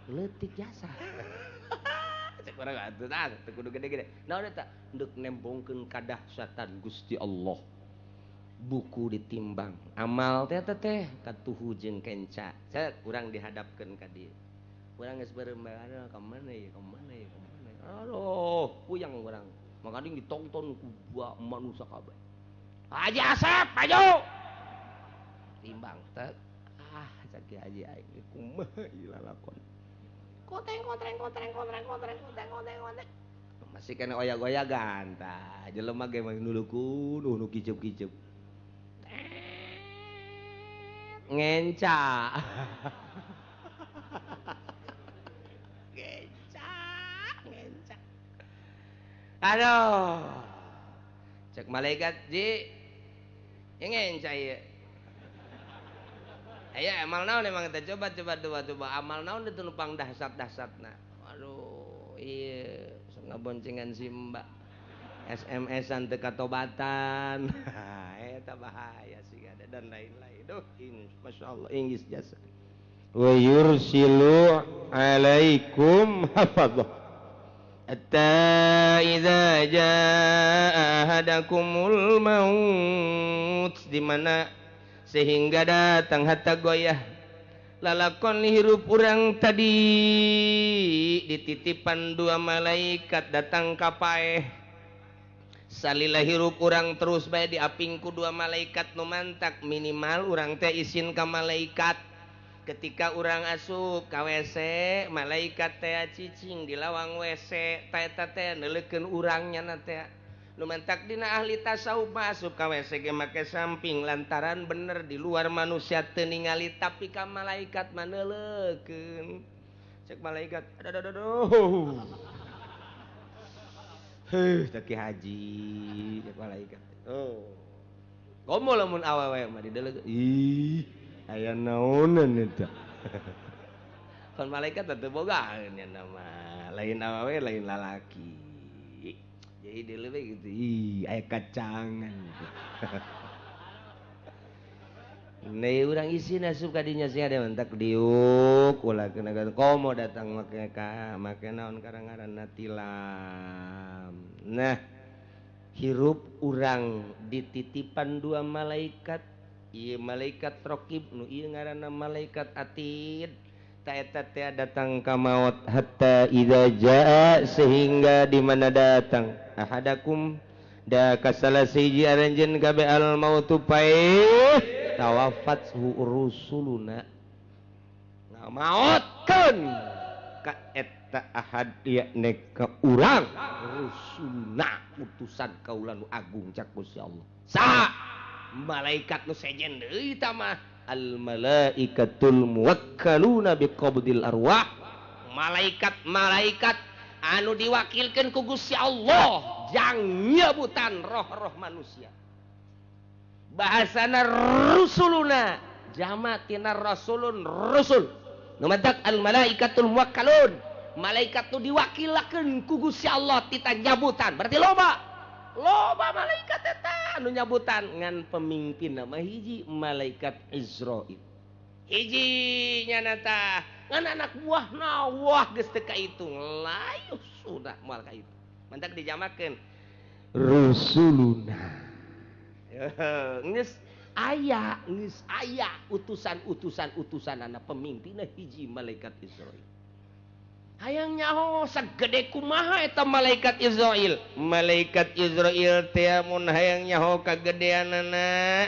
leutik jasa. Cek urang atuh tah teu kudu gede-gede naon eta deuk nembongkeun kadahsyatan Gusti Allah. Buku ditimbang amal teh teh katuhu jeung kenca cek urang dihadapkeun ka dieu urang geus beureum aduh ka mana ieu ka mana ieu ka mana aduh puyang urang makading ditonton ku manusia kabeh Haji Asep maju timbang teh ah cek Haji aing kumaha ieu lalakon kotreng kotreng kotreng kotreng kotreng kotreng kotreng kotreng masih kena oyak-oyagan tah jelema ge mah nuluku nu kicup-kicup ngenca ngenca ngenca aduh cek malaikat ji ngenca ieu aya amal naon emang teh coba coba coba coba amal naon itu numpang dahsat-dahsatna aduh ieu ngaboncengan si mbak SMS-an teu katobatan eta bahaya sih ada dan lain-lain duh masyaallah inggis jasa wa yursilu alaikum hafadzah hatta idza jaa ahadakumul maut di mana sehingga datang hatta goyah lalakon hirup urang tadi dititipan dua malaikat datang ka paeh salila hirup urang terus bae diapingku dua malaikat nu mantak minimal urang teh isin ka malaikat ketika urang asup ka WC malaikat teh cicing di lawang WC teh eta teh neuleukeun urang nyana teh nu mantak dina ahli tasawuf masuk ka WC ge make samping lantaran bener di luar manusia teu ningali tapi ka malaikat mah neuleukeun cek malaikat aduh aduh aduh heuh teh Ki Haji cek malaikat oh komo lamun awewe mah dideuleukeun ih aya naonan eta kon malaikat teh bogaeun nya mah lain awewe lain lalaki jadi deuleu gitu ih aya kacangan gitu. Nih urang isin asup ka dinya sing ada mentak diuk ulah kena komo datang make ka make naon karang-ngaranna tilam. Nah, hirup urang dititipan dua malaikat, ieu malaikat raqib nu ieu ngaranna malaikat atid. Ta eta teh datang ka maut hatta idza jaa sehingga di mana datang ahadakum da kasala siji aranjeun kabeh al mautu paeh tawafat rusuluna ngamaotkeun ka eta ahad yakni ka urang rusuluna utusan kaula nu agung cak Gusti Allah sa malaikat nu sejen deui tah mah al malaikatul muwakkaluna biqabdil arwah Malaikat-malaikat anu diwakilkeun ku Gusti Allah jang nyebutan roh-roh manusia. Bahasana rusuluna jama tina rasulun rusul. Nu matak al malaikatul muwakkalun. Malaikat nu diwakilakeun ku Gusti Allah tita nyabutan. Berarti loba. Loba malaikat eta anu nyabutan ngan pemimpin nama hiji malaikat Izrail. Hiji nyana tah ngan anak buahna wah geus teu kaitung layuh sudah moal kaitung. Mantak dijamakeun rusuluna. Geus aya utusan-utusan utusanana pemimpinna hiji malaikat Izrail. Hayang nyaho sagede kumaha eta malaikat Izrail. Malaikat Izrail teh mun hayang nyaho kagedeanana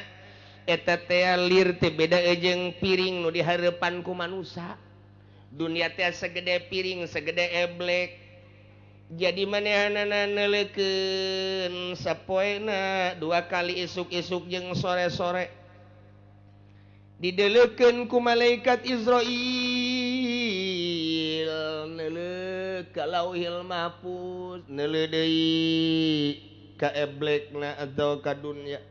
eta teh lir teh beda jeung piring nu dihareupan ku manusa. Dunia teh segede piring, segede eblek. Jadi manehanana neuleukeun sapoena dua kali isuk-isuk jeung sore-sore. Dideleukeun ku malaikat Izrail neuleuh ka Lauhil Mahfuz, neuleuh deui ka eblekna atau ka dunya.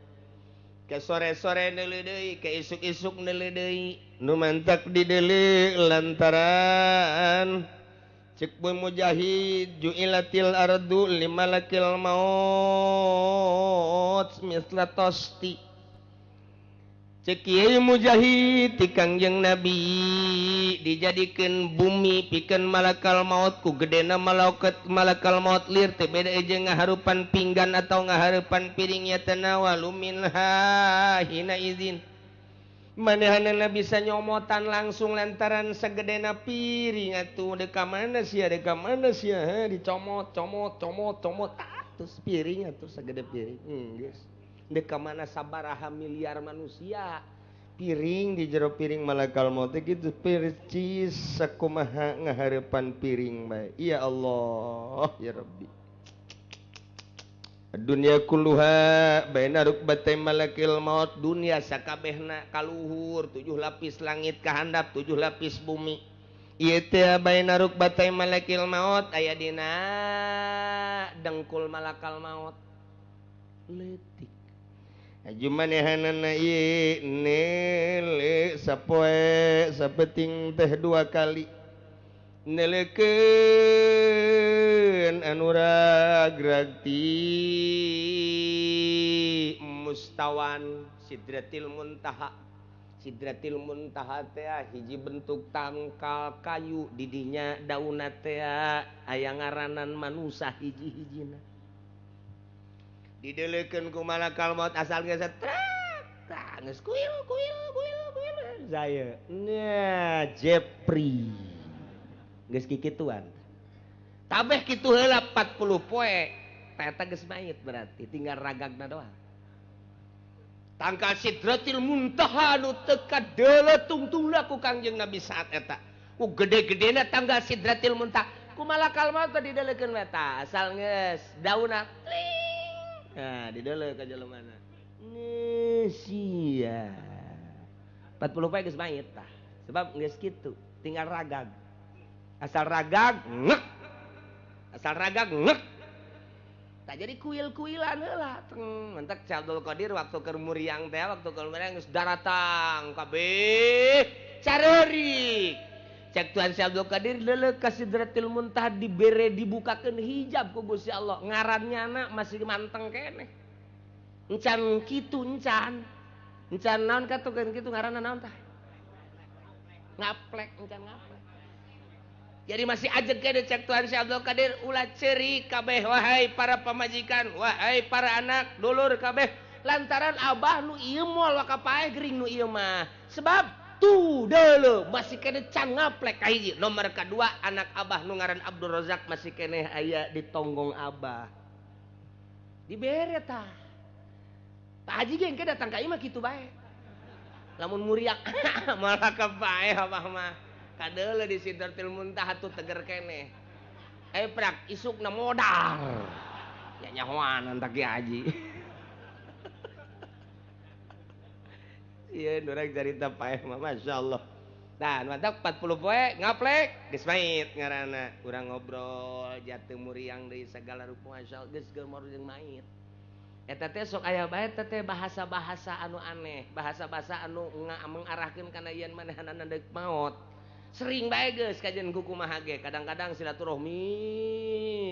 Ke sore-sore neuleuh deui, ke isuk-isuk neuleuh deui. Nu mantak dideuleuh lantaran cek Boy Mujahid ju'ilatil ardu limalakil maut misla tosti. Cek Kiai Mujahid ti Kangjeng Nabi dijadikeun bumi pikeun malakal maut ku gedena malakal maut lir teh beda jeung ngaharupan pinggan atau ngaharupan piring ya tanawalu minha hina izin. Manehanana bisa nyomotan langsung lantaran segedena piring atuh deka mana sia dicomot comot comot comot atus piring atuh segede piring geus deka mana sabaraha miliar manusia piring di jero piring malakal maut kitu percis sakumaha ngahareupan piring bae. Ya Allah ya Rabbi. Dunia kulluha baina rukbatay malakil maut. Dunia sakabehna kaluhur 7 lapis langit kahandap 7 lapis bumi. Ieu teh baina rukbatay malakil maut aya dina dengkul malakal maut leutik. Aju manehanana ieu neuleuh sapoe sapeting teh 2 kali. Neleukeun anu ragrag ti mustawan Sidratil Muntaha. Sidratil Muntaha teh hiji bentuk tangkal kayu didinya daunna teh aya ngaranan manusa hiji-hijina. Dideleukeun ku malakal maut asal geus trek tah geus kuil kuil kuil kuil saya. Nah Jepri geus kikituan. Tabeh kitu heula 40 poe eta geus mayit berarti tinggal ragagna doang. Tangkal Sidratil Muntaha nu teu kadeuleu tungtungna ku Kangjeng Nabi saat eta. Ku gede-gedena tanggal Sidratil Muntaha ku malakal maut teh dideleukeun we tah asal geus daunna tling. Nah dideuleu ka jelemana. Sia. 40 poe geus mayit tah. Sebab geus kitu tinggal ragag. Asal ragag ngek. Asal ragag ngek. Tak jadi kuil-kuilan heula. Mentak Abdul Qadir waktu keur muriang teh, waktu keur muriang geus daratang kabeh careurik. Cek Tuhan Syekh Abdul Qadir leuleuk ka Sidratil Muntaha dibere dibukakeun hijab ku Gusti Allah. Ngarannya anak masih manteng keneh. Encan kitu encan. Encan naon katukeun kitu ngaranna naon tah? Ngaplek, encan ngaplek. Jadi masih ajeg kene cek Tuhan Syekh Abdul Qadir ulah ceurik kabeh wahai para pamajikan, wahai para anak, dulur kabeh lantaran abah nu ieu moal waka paeh gering nu ieu mah. Sebab tuh deuleu masih kene can ngaplek kahiji. Nomor kadua anak abah nu ngaran Abdul Razak masih keneh aya di tonggong abah. Dibere tah. Pak Haji ge engke datang ka imah kitu bae. Lamun muriak malah ka paeh abah mah. Kadeuleu di Sidratil Muntaha tuh teger keneh. Prak isukna modal. Ya nyahoanan tak Ki Haji. Iya, nurang cerita paeh mah masyaallah. Tah mantap 40 poe ngaplek geus mait ngaranna urang ngobrol jatuh muriang deui sagala rupa masyaallah geus geumor jeung mait. Eta teh sok aya bae teh bahasa-bahasa anu aneh, bahasa-bahasa anu mengarahkeun kana yen manehanana deuk maot. Sering bae geus kajian ku kumaha ge, kadang-kadang silaturahmi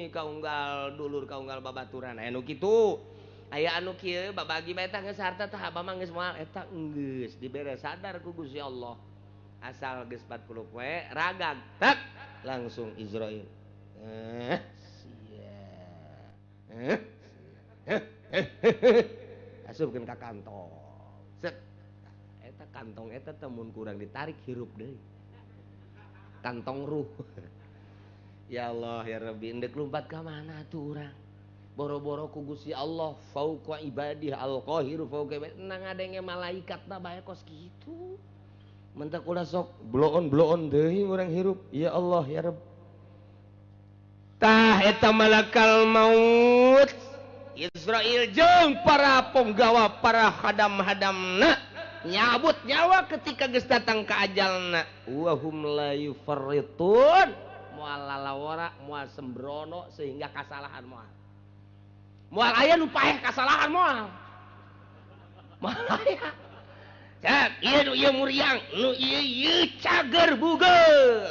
kaunggal dulur kaunggal babaturan aya nu kitu. Aya anu kieu babagi bae tah geus harta tah abah mah geus moal eta geus dibere sadar ku Gusti Allah. Asal geus 40 poe ragag tak langsung Israil. Sia. Asupkeun ka kantong. Set. Eta kantong eta teh mun kurang ditarik hirup deui. Kantong ruh. Ya Allah ya Rabbi, endek lumpat ka mana tuh urang? Boro-boro ku Gusti Allah fauqa ibadih al-qahiru fauqa ibadih. Nang ngadenge malaikat na bae kos kitu. Mentak ulah sok bloon-bloon deui urang hirup. Ya Allah ya Rabb. Tah eta malakal maut Israil jeung para penggawa para hadam-hadamna nyabut nyawa ketika geus datang ka ajalna. Wa hum la yufarritun, moal lalawara moal sembrono sehingga kasalahan moal. Moal aya nu paeh kasalahan moal. Moal aya. Cak, ieu nu ieu muriang, nu ieu ieu cager buger.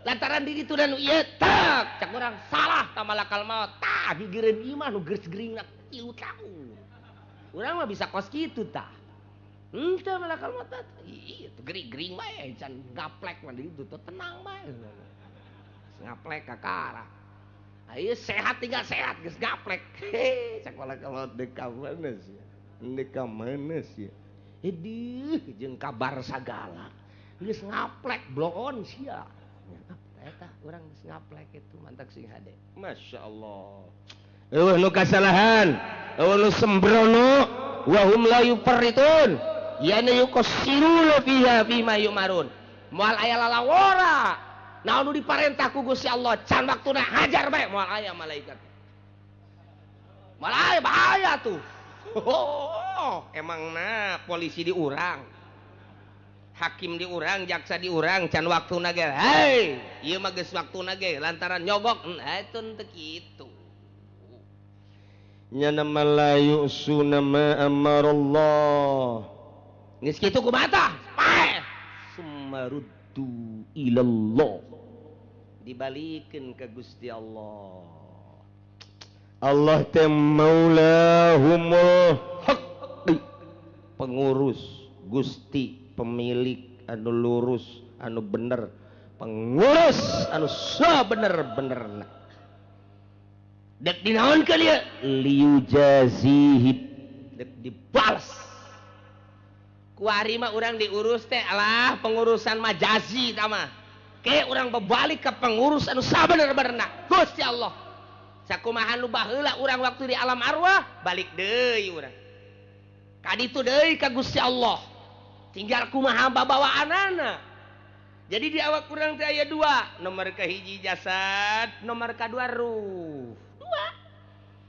Lantaran diri tu dan nu ieu tak, cak urang salah ta malakal maut. Tah gigireun ieu mah nu geus geuringna 3 taun. Urang mah bisa kos kitu tah. Henteu malakal maut tah. Ieu gering-gering bae can gaplek mah di ditu teh tenang bae. Ngaplek kakara. Ayo sehat tinggal sehat geus gaplek. Heh, cak malakal maut deuk ka mana sia? Deuk ka mana sia? Edih jeung kabar sagala geus ngaplek bloon sia. Eta urang geus ngaplek itu mantak sing hade. Masyaallah. Eueuh nu kasalahan, eueuh nu sembrono, wa hum la yufarritun. Yana yuqassiruna fiha fima yumarun. Moal aya lalawora. Naon nu diparentah ku Gusti Allah can waktuna hajar bae moal aya malaikat. Moal aya bahaya tuh. Oh, emang nah polisi diurang, hakim diurang, jaksa diurang, can waktuna ge. Hei, ieu mah geus waktuna ge lantaran nyogok. Nah, itu teu kitu. Nya nama la yusuna ma amarallah. Geus kitu kumaha tah? Paeh. Sumaruddu ilallah. Dibalikeun ka Gusti Allah. Allah teh maulahumul haq, pengurus Gusti, pemilik anu lurus anu bener, pengurus anu sabener-benerna. Dek dinaonkeun ieu? Liujazihi, dek dibalas. Kuari mah urang diurus teh alah pengurusan majazi tah mah. Ke urang berbalik ke pengurus anu sabener-benerna Gusti Allah. Sakumaha nu baheula urang waktu di alam arwah balik deui urang. Ka ditu deui ka Gusti Allah. Tinggal kumaha babawaanana. Jadi di awak urang teh aya dua, nomor kahiji jasad, nomor kadua ruh. Dua.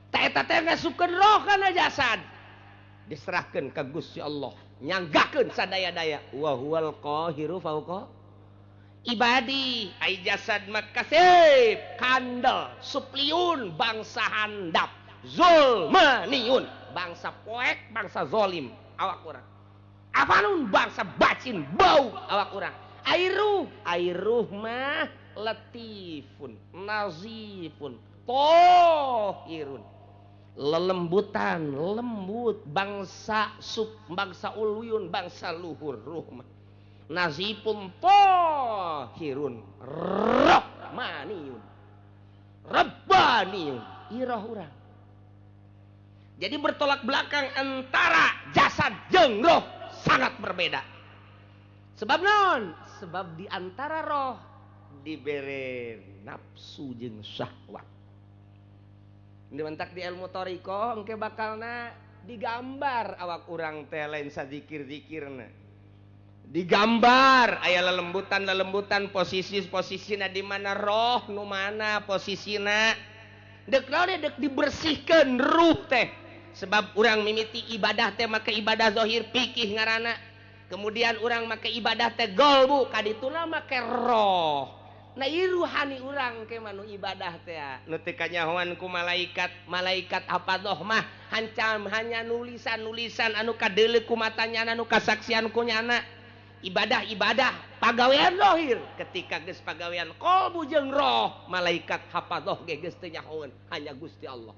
Ta eta teh ngasupkeun roh kana jasad. Diserahkeun ka Gusti Allah, nyanggakeun sadaya-daya. Wa huwal qahiru fauqa ibadi. Ai jasad makasib kandel supliun bangsa handap zulmaniun bangsa poek bangsa zolim awak urang, afanun bangsa bacin bau awak urang. Airuh airuh mah latifun nazifun tohirun, lelembutan lembut bangsa sub bangsa uluyun bangsa luhur ruh mah nazipun tohirun rahmaniyun rabbaniyun iroh urang. Jadi bertolak belakang antara jasad jeung roh sangat berbeda. Sebab non? Sebab di antara roh dibere nafsu jeung syahwat. Ini mentak di ilmu thariqah engke bakalna digambar awak urang teh lain sazikir-zikirna. Digambar aya lelembutan-lelembutan posisi-posisina di mana roh nu mana posisina. Dek naon dek dibersihkeun ruh teh. Sebab urang mimiti ibadah teh make ibadah zahir pikih ngaranna. Kemudian urang make ibadah teh golbu kadituna make roh. Nah ieu ruhani urang ke manu ibadah teh nu teu kanyahoan ku malaikat. Malaikat hafadoh mah hancam hanya nulisan-nulisan anu kadeuleu ku matanya anu kasaksian ku nyana. Ibadah-ibadah pagawean lohir ketika geus pagawean qalbu jeung roh malaikat hafadoh ge geus teu nyahoeun hanya Gusti Allah.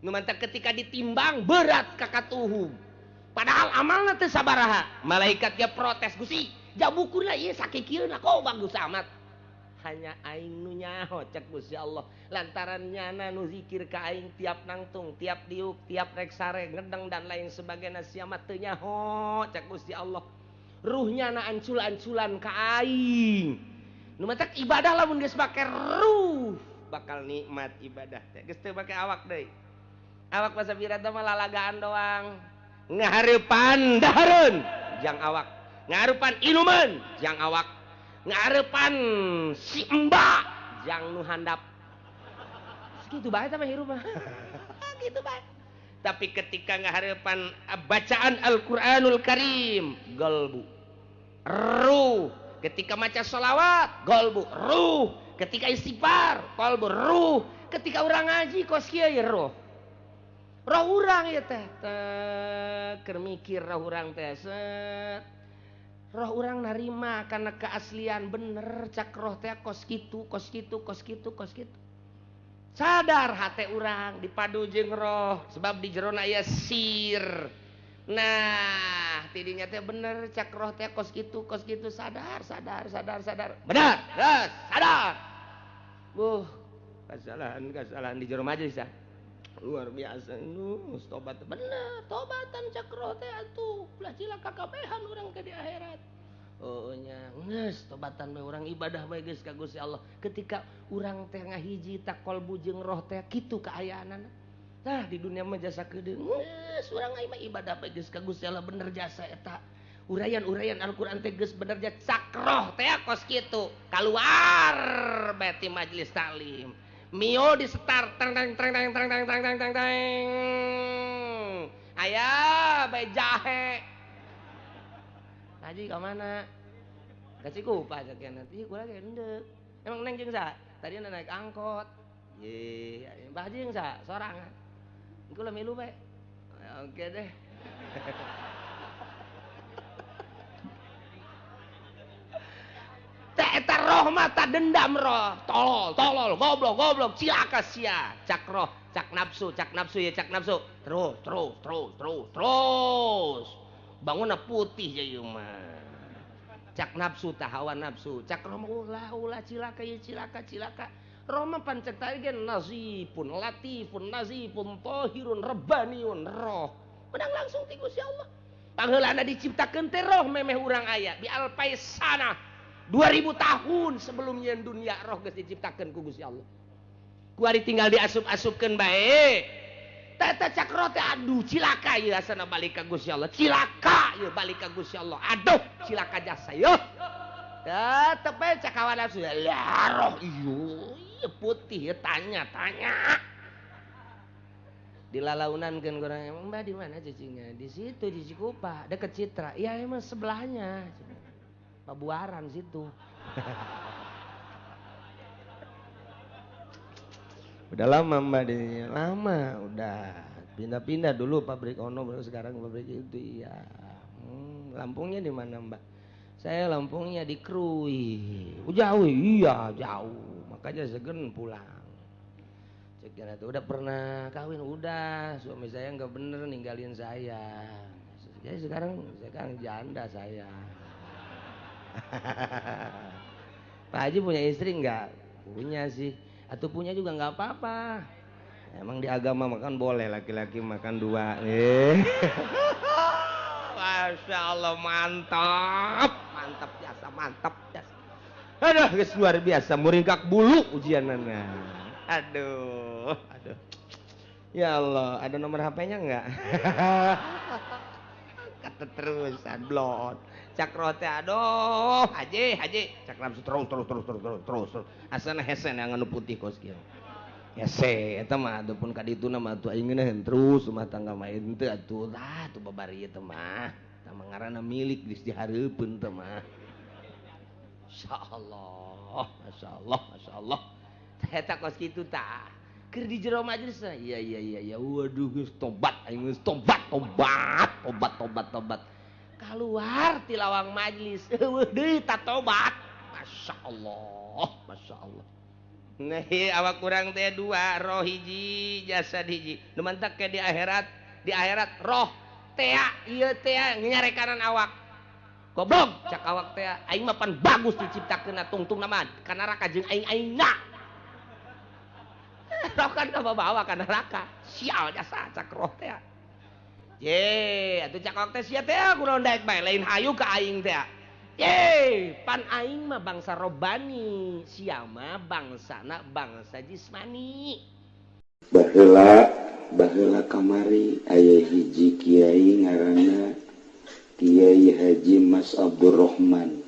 Nu mantak ketika ditimbang berat ka katuhu. Padahal amalna teu sabaraha. Malaikat ge protes Gusti, jabukurna ieu sakikieuna kok bagus amat. Hanya aing nu nyaho cek Gusti Allah lantaran nyana nu zikir ka aing tiap nangtung, tiap diuk, tiap rek sare, ngedeng dan lain sebagainya sia mah teu nyaho cek Gusti Allah. Ruhnya na ancul-anculan ka aing. Nu matak ibadah lamun geus make ruh bakal nikmat ibadah teh. Geus teu make awak deui. Awak masa birata mah lalagaan doang. Ngahareupan dahareun jang awak, ngahareupan inuman jang awak, ngarepan si emba jang nu handap. Segitu bae tah hirup mah. Gitu bae. Tapi ketika ngaharepan bacaan Al-Qur'anul Karim, galbu ruh. Ketika maca sholawat, galbu ruh. Ketika istighfar, qalbu ruh. Ketika urang ngaji kos kieu ye ruh. Roh urang ieu teh keur mikir roh urang teh set. Roh urang narima karena keaslian bener cak roh teh kos kitu kos kitu kos kitu kos kitu. Sadar hate urang dipadu jeung roh sebab di jerona aya sir. Nah tidinya teh bener cak roh teh kos kitu sadar sadar sadar sadar bener geus sadar. Buh kesalahan di jero majelis ah. Luar biasa nu tobat bener tobatan cak roh teh atuh ulah cilaka kabehan urang ke di akhirat. Oh nya geus tobatan bae urang ibadah bae geus ka Gusti Allah. Ketika urang teh ngahiji tak qalbu jeung roh teh kitu kaayaanana. Tah di dunia mah jasa keudeung geus urang mah ibadah bae geus ka Gusti Allah bener jasa eta. Uraian-uraian Al-Qur'an teh geus bener jasa cak roh teh kos kitu. Kaluar bae ti majelis taklim. Mio di start tang tang tang tang tang tang tang tang tang tang. Aya bae jahe. Haji ka mana? Ka Cikupa cek nanti kula ge endek. Emang neng jeung saha? Tadi naik angkot. Ye, Mbah Haji jeung saha? Sorangan. Kula milu bae. Oke deh. Eta roh mata dendam roh, tolol, tolol, goblok, goblok, cilaka sia, cak roh, cak nafsu ya cak nafsu, terus, terus, terus, terus, terus, bangunna putih ya ieu mah, cak nafsu tah hawa nafsu, cak roh mah ulah, ulah cilaka ya cilaka, cilaka, roh mah pancek tadi ge nazifun, latifun, nazifun, tohirun, rabbaniun, roh, menang langsung ti Gusti Allah, pangheulana diciptakeun teh roh memeh urang aya, bi alfaisana. 2000 tahun sebelumnya dunia roh geus diciptakeun ku Gusti Allah. Kuari tinggal diasup-asupkeun bae. Teta cak roh teh aduh cilaka ieu asana balik ka Gusti Allah. Cilaka ieu balik ka Gusti Allah. Aduh cilaka jasa ieu. Tetep bae cak hawa nafsu. Lah roh ieu putih ieu tanya-tanya. Dilalaunankeun kurang emang Mbah di mana cicingnya? Di situ di Cikupa, deket Citra. Iya emang sebelahnya. Pabuaran situ. Udah lama Mbak di lama udah pindah-pindah dulu pabrik ono baru sekarang pabrik itu iya. Lampungnya di mana Mbak? Saya Lampungnya di Krui. Oh, jauh iya jauh. Makanya segen pulang. Cek tuh udah pernah kawin udah suami saya nggak bener ninggalin saya. Jadi sekarang janda saya. Pak Haji punya istri enggak? Punya sih. Atau punya juga enggak apa-apa. Emang di agama makan boleh laki-laki makan dua. Masya Allah mantap, mantap biasa, mantap biasa. Aduh, guys, luar biasa muringkak bulu ujianana. Aduh, aduh. Ya Allah, ada nomor HP-nya enggak? Keterusan blon. Cak rote aduh, haji, haji. Cak nafsu terus terus terus terus terus terus. Asana hesen yang anu putih kos kieu. Hese eta mah atuh ka dituna mah atuh aing ngeunaheun terus rumah tangga mah henteu atuh lah atuh babari ieu teh mah. Eta Ngaranna milik geus dihareupeun teh mah. Masyaallah, masyaallah, masyaallah. Eta kos kitu tah. Keur di jero majelis iya iya iya iya waduh geus tobat aing geus tobat tobat tobat tobat tobat. Kaluar ti lawang majelis eueuh deui ta tobat. Masyaallah, masyaallah. Nah, awak kurang teh dua, roh hiji, jasad hiji. Nu mantak ke di akhirat roh tea ieu tea nyarekanan awak. Goblok cak awak teh aing mah pan bagus diciptakeun tungtung mah ka neraka jeung aing-aingna. Roh kan bawa ka neraka. Sial jasa cak roh teh. Ye, atuh cak awak teh sia teh kunaon daek bae lain hayu ka aing teh. Ye, pan aing mah bangsa robani, sia mah bangsana bangsa jismani. Baheula kamari aya hiji kiai ngaranna Kiai Haji Mas Abdurrahman.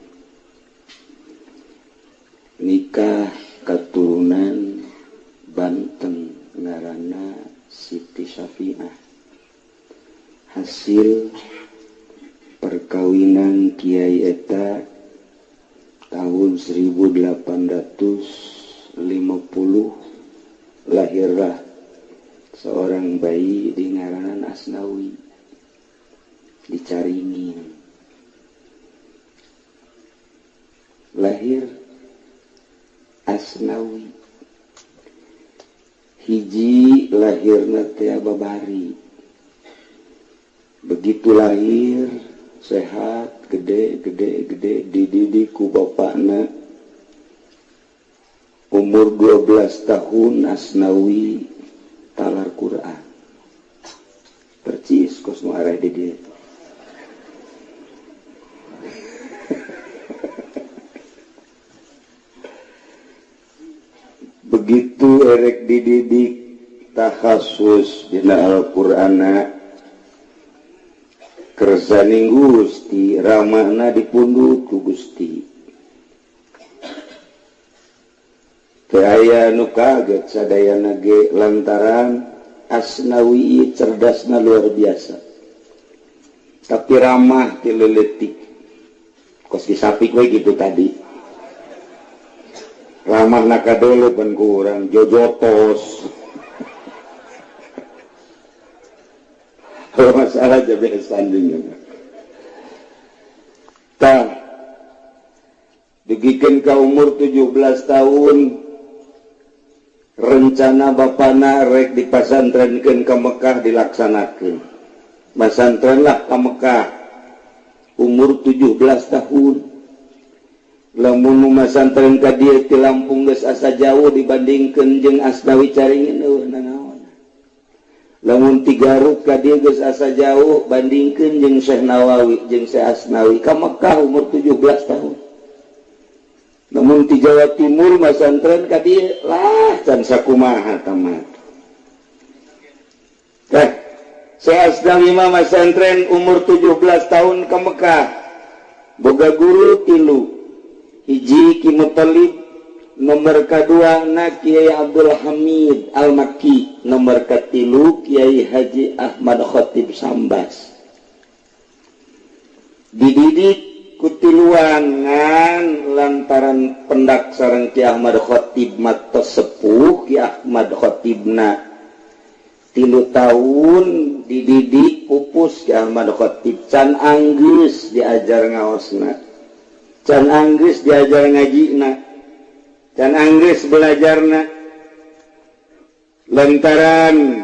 Nikah keturunan Banten ngaranna Siti Syafi'ah. Hasil perkawinan Kiai eta tahun 1850 lahirlah seorang bayi di ngaranan Asnawi dicaringin. Lahir Asnawi hiji lahirna teh babari. Begitu lahir sehat gede gede gede dididik ku bapakna. Umur 12 tahun Asnawi talar Quran. Percis kos nu areh di dieu. Begitu erek dididik takhasus dina Al-Qur'ana kersaning Gusti ramahna dipundhut ku Gusti. Teu aya nu kaget sadayana ge lantaran Asnawi cerdasna luar biasa. Tapi ramah ti leuletik. Kos disapik we gitu tadi. Ramah nakadolo pan ku urang jojotos. Kalau masalah jabe sanding. Tah dugikeun ka umur 17 tahun rencana bapana rek dipasantrenkeun ka Mekah dilaksanakeun. Pasantren lah ka Mekah umur 17 tahun. Lamun nu masantren ka dieu ti Lampung geus asa jauh dibandingkeun jeung Asnawi Caringin eueuh nanaon. Lamun ti Garut ka dieu geus asa jauh bandingkeun jeung Syekh Nawawi jeung Syekh Asnawi ka Mekah umur 17 tahun. Lamun ti Jawa Timur masantren ka dieu lah can sakumaha tamat. Teh Syekh Asnawi mah masantren umur 17 tahun ka Mekah. Boga guru tilu. Hiji Ki Muthalib, nomor kedua na Kiai Abdul Hamid Al-Makki, nomor ketilu Kiai Haji Ahmad Khatib Sambas. Dididik kutiluan ngan lantaran pendak sareng Ki Ahmad Khatib matos sepuh Ki Ahmad Khatibna 3 tahun dididik pupus Ki Ahmad Khatib can anggeus diajar ngaosna. Can anggeus diajar ngajina, can anggeus belajarna. Lantaran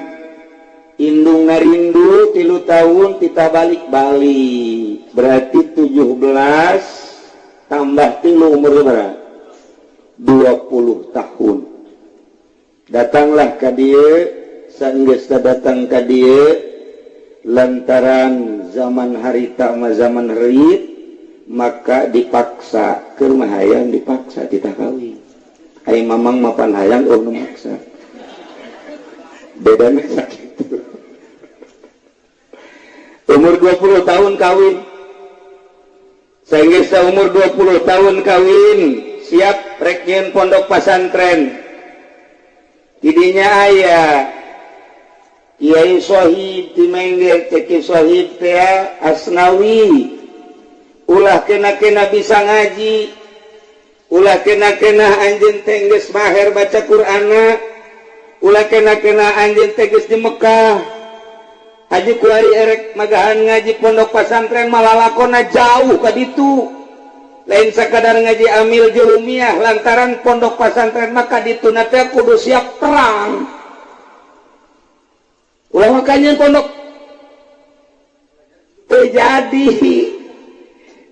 indung ngarindu 3 tahun tita balik-balik, berarti 17 tambah 3 umur berapa? 20 tahun. Datanglah ka dieu, sanggeus datang ka dieu lantaran zaman harita mah zaman herit, maka dipaksa ke rumah hayang dipaksa titah kawin. Ai mamang mapan hayang oh nu maksa. Bedana sakitu. Umur 20 tahun kawin. Sehingga umur 20 tahun kawin, siap rek nyieun pondok pasantren. Tidinya aya Kiai Sohib ti Mengge cek Sohib teh Asnawi ulah kena-kena bisa ngaji ulah kena-kena anjeun teh geus maher baca Qur'anna ulah kena-kena anjeun teh geus di Mekah haji kuari erek magahan ngaji pondok pasantren malalakona jauh ka ditu lain sakadar ngaji amil jurumiyah lantaran pondok pasantren maka dituna teh kudu siap perang ulah makanya pondok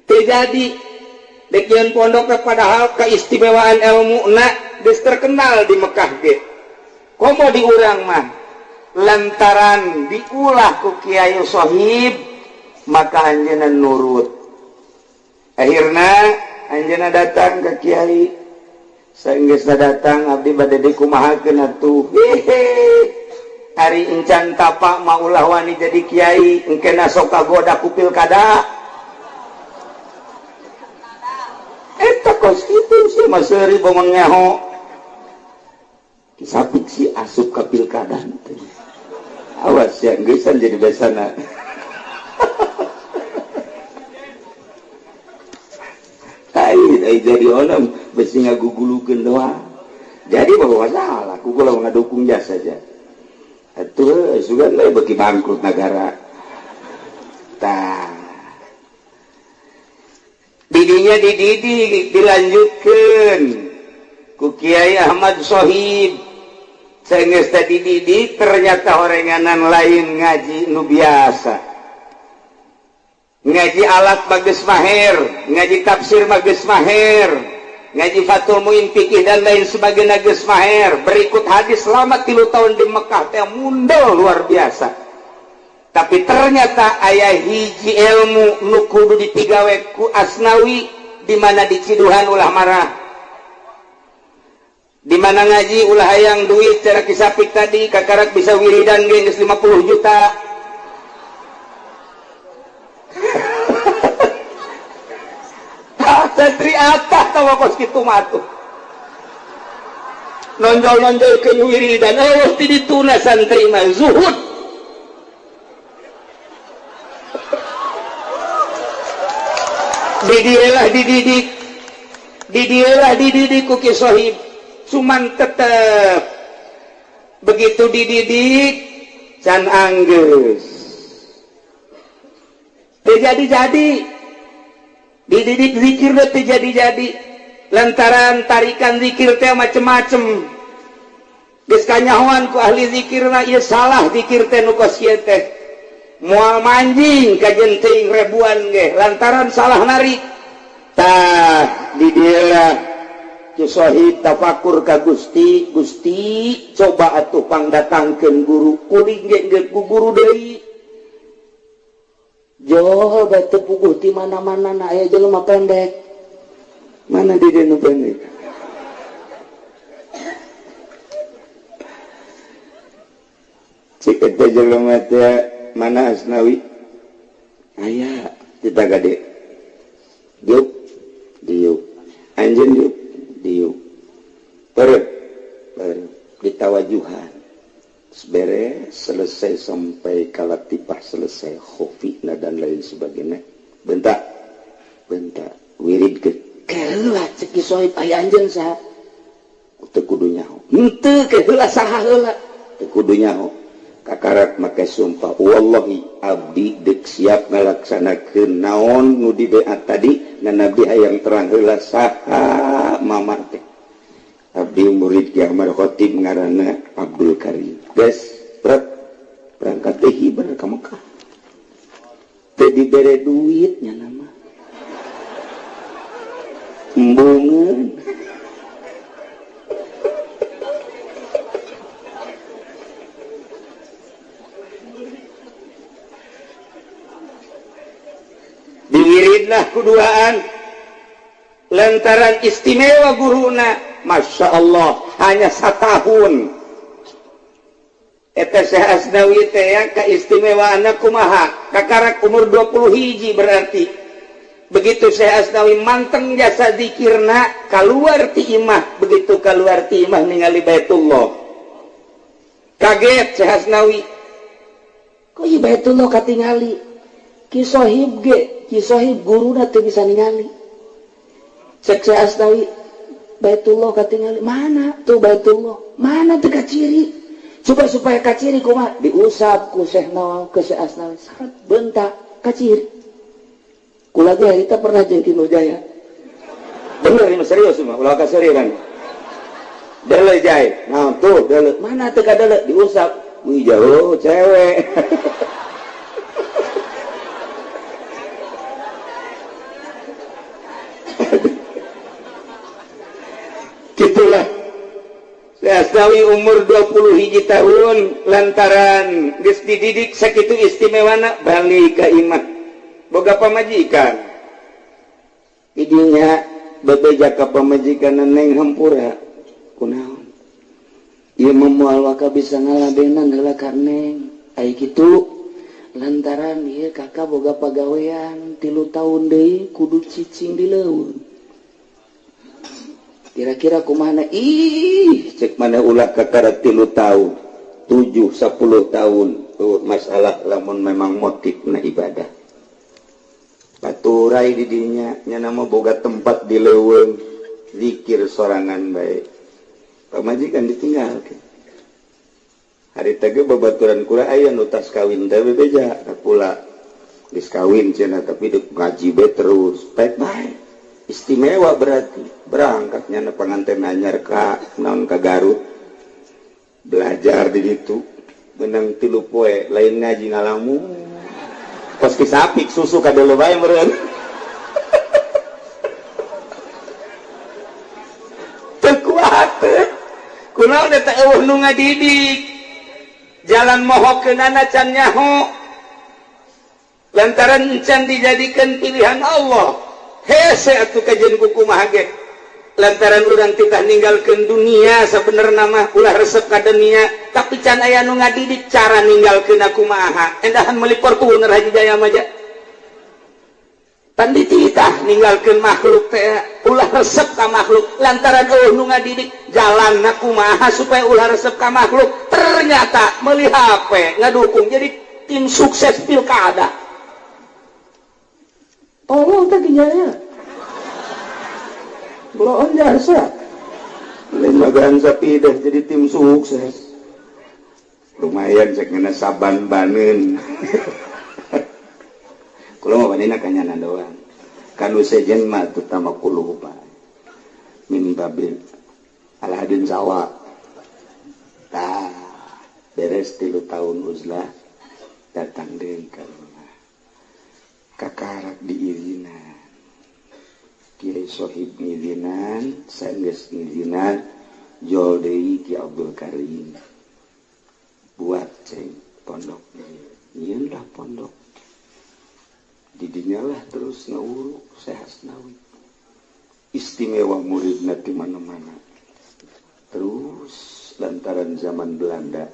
terjadi dekian pondok padahal keistimewaan ilmu na geus terkenal di Mekah ge komo diurang mah lantaran diulah ku Kiai Sohib maka anjeunna nurut akhirna anjeunna datang ke Kiai saenggeusna datang abdi bade dikumahakeun atuh hehe ari encan tapak maulah wani jadi kiai engkena sok kagoda ku pilkada eta kos kitu sih mah seuri bomong nyaho kisapik si asup ka pilkada teh awas ya geusan jadi besana tai jadi onem besi ngagugulukeun doang jadi bahwa salah ku kula ngadukung jasa saja atuh sugan we beuki bangkrut negara tah didinya dididik dilanjutkeun ku Kiai Ahmad Sohib saenggeus tadi dididik ternyata horenganan lain ngaji nu biasa ngaji alat bagus maher ngaji tafsir bagus maher ngaji Fathul Muin fikih dan lain sebagainya geus maher berikut hadis selama 3 tahun di Mekah teh mundel luar biasa tapi ternyata aya hiji ilmu nu kudu dipigawe ku Asnawi di mana diciduhan ulah marah di mana ngaji ulah hayang duit cara kisapik tadi kakarak bisa wiridan ge geus 50 juta santri atah tawa kos kitu mah atuh nonjol-nonjolkeun wiridan eueuh ti dituna santri mah zuhud didieulah dididik didieulah dididik ku Ki Sohib cuman tetep begitu dididik can anggeus teu jadi-jadi dididik zikir teh jadi-jadi lantaran tarikan zikir teh macem-macem geus kanyahoan ku ahli zikir mah ieu salah zikir teh nu kos ieu teh moal manjing ka jenting ribuan ge lantaran salah narik tah di dieu Ki Sohib tafakur ka Gusti Gusti coba atuh pangdatangkeun guru kuring ge geus ku guru deui jauh batu puguh di mana-mana na aya jelema pendek mana di dieu nu pendek cik eta jelema teh mana Asnawi aya kita gade diuk diuk anjeun diuk diuk perut perut ditawajuhan beres selesai sampai kalatipah selesai khofina dan lain sebagainya bentak bentak wirid ke keheula cek Ki Sohib aya anjeun saha teu kudu nyaho henteu keheula saha heula teu kudu nyaho kakarak make sumpah wallahi abdi deuk siap ngalaksanakeun naon nu dibeat tadi ngan abdi hayang terang heula saha mama teh abdi murid Ki Ahmad Khatib ngaranna Abdul Karim geus berangkat teh hiber ka Mekah teu dibere duit nya nama embungeun diwiridlah kuduaan lantaran istimewa guruna Masya Allah hanya satahun eta Syekh Asnawi teh keistimewaanna kumaha kakarak umur 20 hiji berarti begitu Syekh Asnawi manteng jasa zikirna kaluar ti imah begitu kaluar ti imah ningali Baitullah kaget Syekh Asnawi Kok ieu Baitullah katingali? Ki Sohib ge, Ki Sohib guruna teu bisa ningali. Cek Syekh Asnawi, Baitullah katingali, mana tuh Baitullah? Mana tuh kaciri? Coba supaya kaciri kumaha? Diusap ku Syekh Nawawi ke Syekh Asnawi, seret bentak kaciri. Kula ge harita pernah jeung Ki Nurjaya. Bener ini serius mah, ulah kaserian. Dele jai. Nah tuh dele, mana teu kadele diusap. Wih jauh cewek. Gitulah. Asnawi umur 21 tahun lantaran geus dididik sakitu istimewana balik ka imah. Boga pamajikan. Idinya bebeja ka pamajikan neng hampura. Kunaon? Ieu mah moal waka bisa ngalabenan heula ka neng. Ai kitu lantaran ieu kakak boga pagawean 3 tahun deui kudu cicing di leuweung. Kira-kira kumaha? Ih, cek mana ulah kakara 3 tahun, 7, 10 tahun. Tuh masalah lamun memang motifna ibadah. Paturai di dinya nya nama boga tempat di leuweung, zikir sorangan bae. Pamajikan ditinggalkeun. Hari teh babaturan kula aya nu tas kawin teh bebeja ka kula. Geus kawin cenah tapi deuk ngaji bae terus. Baik bae. Istimewa berarti berangkatnya na panganten anyar ka naon ka Garut belajar di ditu benang 3 poe lain ngaji ngalamun kos ki sapik susu ka deuleu bae meureun teu kuat kunaon eta eueuh nu ngadidik jalan mohokeunana can nyaho lantaran can dijadikeun pilihan Allah. Hese atuh kajian kuku mah ge lantaran urang titah ninggalkeun dunia sabenerna mah ulah resep ka dunia tapi can aya nu ngadidik cara ninggalkeun aku maha endahan meuli Fortuner Haji Jaya mah ja pan dititah ninggalkeun makhluk teh ulah resep ka makhluk lantaran eueuh nu ngadidik jalan aku maha supaya ulah resep ka makhluk ternyata meuli HP ngadukung jadi tim sukses pilkada. Tolong teh ginjalnya. Bloon jasa. Lembagaan sapi dah jadi tim sukses. Lumayan cek ngena saban baneun. Kula mah banena kanyana doang. Kanu sejen mah terutama kuluh pak. Min babil alhadin sawa. Tah beres 3 tahun uzlah datang deui ka rumah. Kakarak diizinan Kiai Sohib ngizinan sanggeus ngizinan jol deui Ki Abdul Karim buat ceng pondok nyieun lah pondok didinya lah terus ngauruk Syekh Asnawi istimewa muridna di mana-mana terus lantaran zaman Belanda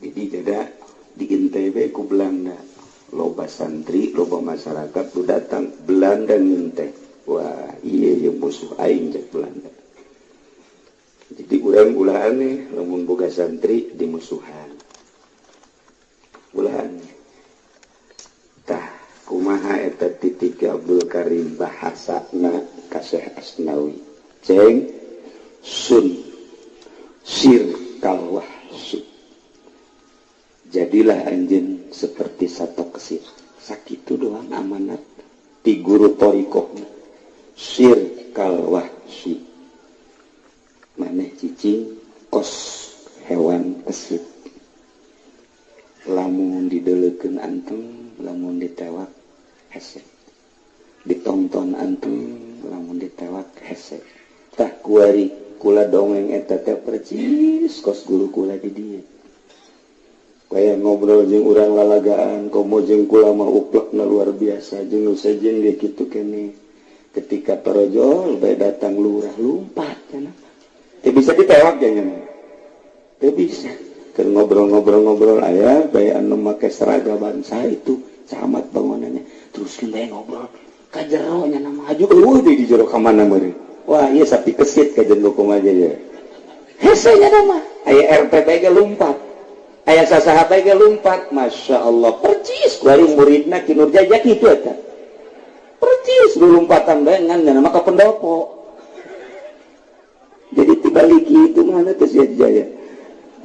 jadi jada di INTB ku Belanda loba santri, loba masyarakat tu datang Belanda nginteh. Wah, iya ya musuh aing cek Belanda. Jadi urang ulah aneh lamun boga santri dimusuhan. Ulah aneh. Tah, kumaha eta titik Abdul Karim bahasana ka Syekh Asnawi. Ceng sun sir kalwahsi. Jadilah anjeun seperti satu kesir. Sakitu doang amanat ti guru thariqahna. Sir kalwahsi. Maneh cicing kos hewan kesit. Lamun dideleukeun anteng, lamun ditewak hese. Ditonton anteng, lamun ditewak hese. Tah kuari kula dongeng eta teh percis kos guru kula di dieu. Kaya ngobrol jeung urang lalagaan komo jeung kula mah uplekna luar biasa jeung nu sejen ge kitu keneh. Ketika parojol bae datang lurah lumpat cenah. Teu bisa ditewak nya nya. Teu bisa. Keur ngobrol-ngobrol-ngobrol aya bae anu make seragam bangsa itu camat bangunannya. Teruskeun bae ngobrol ka jero nya nama aju eueuh deui di jero ka mana meureun. Wah, ieu sapi kesit ka jeung kumaha ye. Hese nya nama. Aya RPP ge lumpat. Aya sasaha bae ge lumpat, Masya Allah percis kuari muridna Ki Nurjaya kitu eta. Percis lumpatan bae ngan nya maka pendopo. Jadi tibalik itu mana teh si Jaya.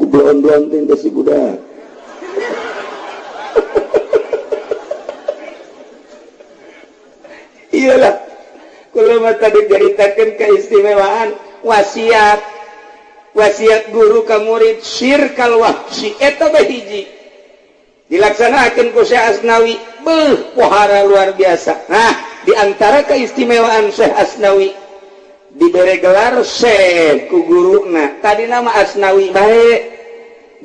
Kubloon-bloon teh si budak. Iyalah. Kalau mah tadi diceritakeun keistimewaan wasiat wasiat guru ka murid syirkal wahsi eta bae hiji dilaksanakeun ku Syekh Asnawi beuh pohara luar biasa. Nah, di antara keistimewaan Syekh Asnawi dibere gelar Syekh ku guruna. Tadi nama Asnawi bae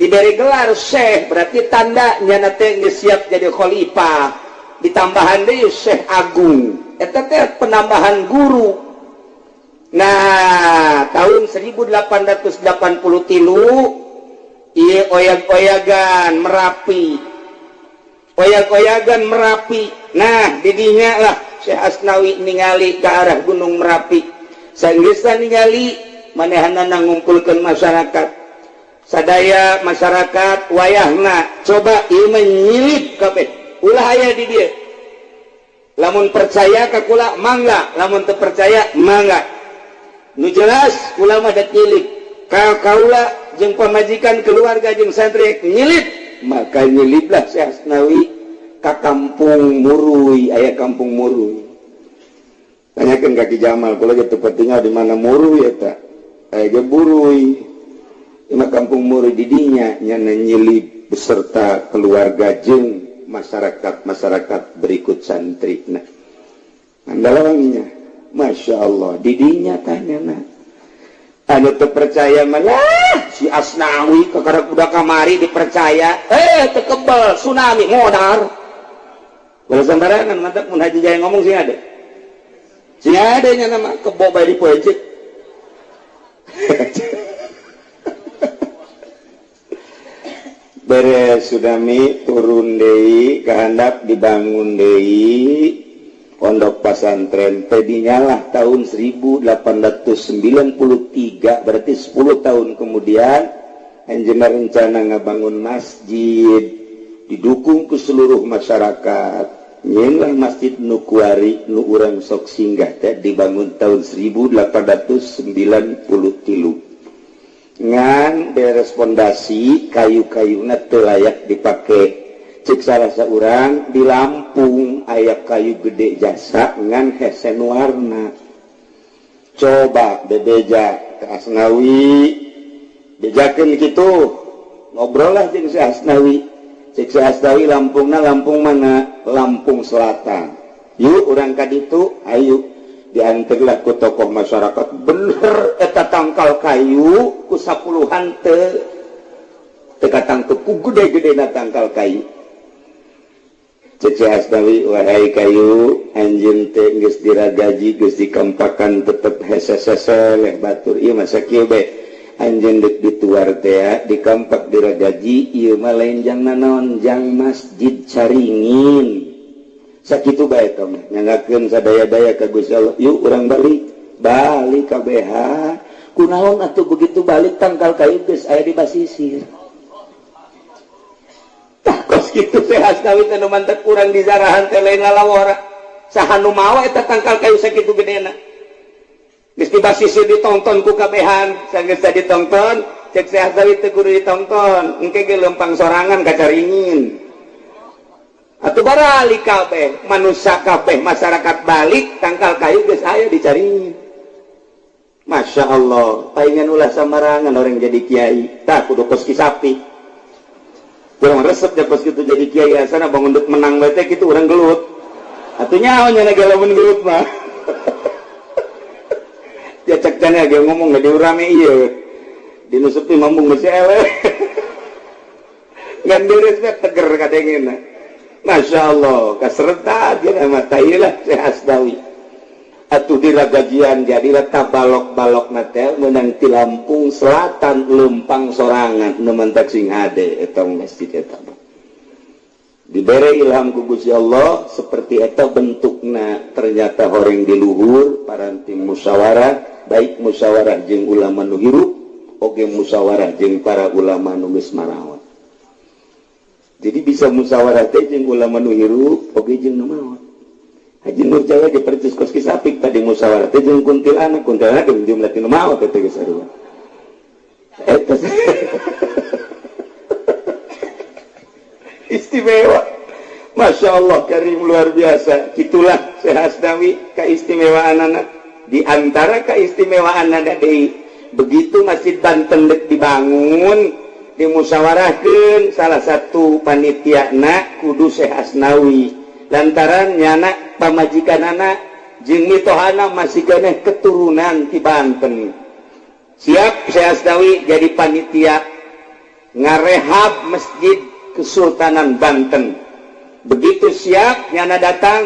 dibere gelar Syekh berarti tanda nyana teh geus siap jadi khalifah. Ditambahan deui Syekh Agung. Eta teh penambahan guru. Nah, tahun 1883 ieu oyag-oyagan Merapi. Oyag-oyagan Merapi. Nah, didinya lah Syekh Asnawi ningali ke arah Gunung Merapi. Sanggeusna ningali manehanna ngumpulkeun masyarakat. Sadaya masyarakat wayahna coba ieu menyilip kabeh. Ulah aya di dieu. Lamun percaya ka kula mangga, lamun teu percaya mangga. Nu jelas kula mah dat nyilip. Ka kaula jeung pamajikan keluarga jeung santri nyilip, maka nyiliplah Syekh Asnawi ka kampung Murui, aya kampung Murui. Tanyakeun ka Ki Jamal, kula ge teu tinggal di mana Murui eta. Aya ge Burui. Ima kampung Murui di dinya nyana nyilip beserta keluarga jeung masyarakat-masyarakat berikut santri. Nah, andalangnya, Masya Allah, didinya tanya nah. Anu teu percaya malah si Asnawi kakara kuda kamari dipercaya, teu kebel tsunami modar. Kalau sembarangan mantap mun Haji Jaya ngomong sing ada. Sing ada nya nama kebo bae dipoecek. Beres tsunami turun deui kahandap dibangun deui pondok pesantren teh dinyalah tahun 1893 berarti 10 tahun kemudian anjeunna rencana ngabangun masjid didukung ke seluruh masyarakat. Nyeunlah masjid nu kuari nu urang sok singgah teh dibangun tahun 1893. Ngan beres pondasi kayu-kayuna teu layak dipake. Cek salah saurang di Lampung aya kayu gede jasa ngan hesen warna. Coba bebeja ke Asnawi, bejakeun kitu, ngobrol lah jeung si Asnawi. Cek si Asnawi Lampungna Lampung mana? Lampung Selatan. Yuk urang ka ditu, ayo. Diantarlah ku tokoh masyarakat bener eta tangkal kayu ku sapuluhan teu teu katangkep ku gede-gedena tangkal kayu. Cek Asnawi wahai kayu anjeun teh geus diragaji geus dikempakan tetep hese-hese leh batur ieu mah sakieu bae anjeun deuk dituar teh dikampak diragaji ieu mah lain jang nanaon jang masjid Caringin. Sakitu bae teh nyanggakeun sadaya-daya ka Gusti Allah yuk urang balik balik ka BH kunaon atuh begitu balik tangkal kayu geus aya di basisir. Tah kos kitu teh Asnawi teh nu mantep urang di zarahan teh lain lalawara saha nu mawa eta tangkal kayu sakitu gedena geus di basisir ditonton ku kabehan sanggeus ditonton cek Syekh Asnawi teh kudu ditonton engke ge lempang sorangan ka Caringin. Atuh baralik kabeh manusia kabeh masyarakat balik tangkal kayu geus aya dicariin. Masya Allah paingan ulah samarangan orang jadi kiai tah kudu kos ki sapi kurang resep ya kos kitu jadi kiai asana bangun dek menang bae teh kitu urang gelut atuh nyaho nya ge lamun gelut mah. Ya cek teh ge ngomong ge rame ieu dinu sepi mambung geus eleh ngan beres bae teger kadengena. Masya Allah, kaserta dia nama tailah Syekh Asnawi. Atuh diragajian jadilah tabalok-balok natel menang ti Lampung Selatan lempang sorangan nu mantak sing hade eta masjid eta. Dibere ilham ku Gusti Allah seperti eta bentukna ternyata horeng di luhur paranti musyawarah baik musyawarah jeung ulama nu hirup oge musyawarah jeung para ulama nu geus marawat. Jadi bisa musyawarah teh jeung ulama nu hirup oge jeung nu maot. Haji Nur Jawa ge percis kos kisapik tadi musyawarah teh jeung kuntilanak, kuntilanak jeung jumlah ti nu maot teh geus sarua. Eta istimewa. Masya Allah karim luar biasa. Itulah Syekh Asnawi keistimewaan anak. Di antara keistimewaan anak deui, begitu Masjid Banten dek dibangun, dimusyawarahkeun salah satu panitiana kudu Syekh Asnawi. Lantaran nyana pamajikanana jeung mitohana masih keneh keturunan ti Banten. Siap Syekh Asnawi jadi panitia ngarehab Masjid Kesultanan Banten. Begitu siap nyana datang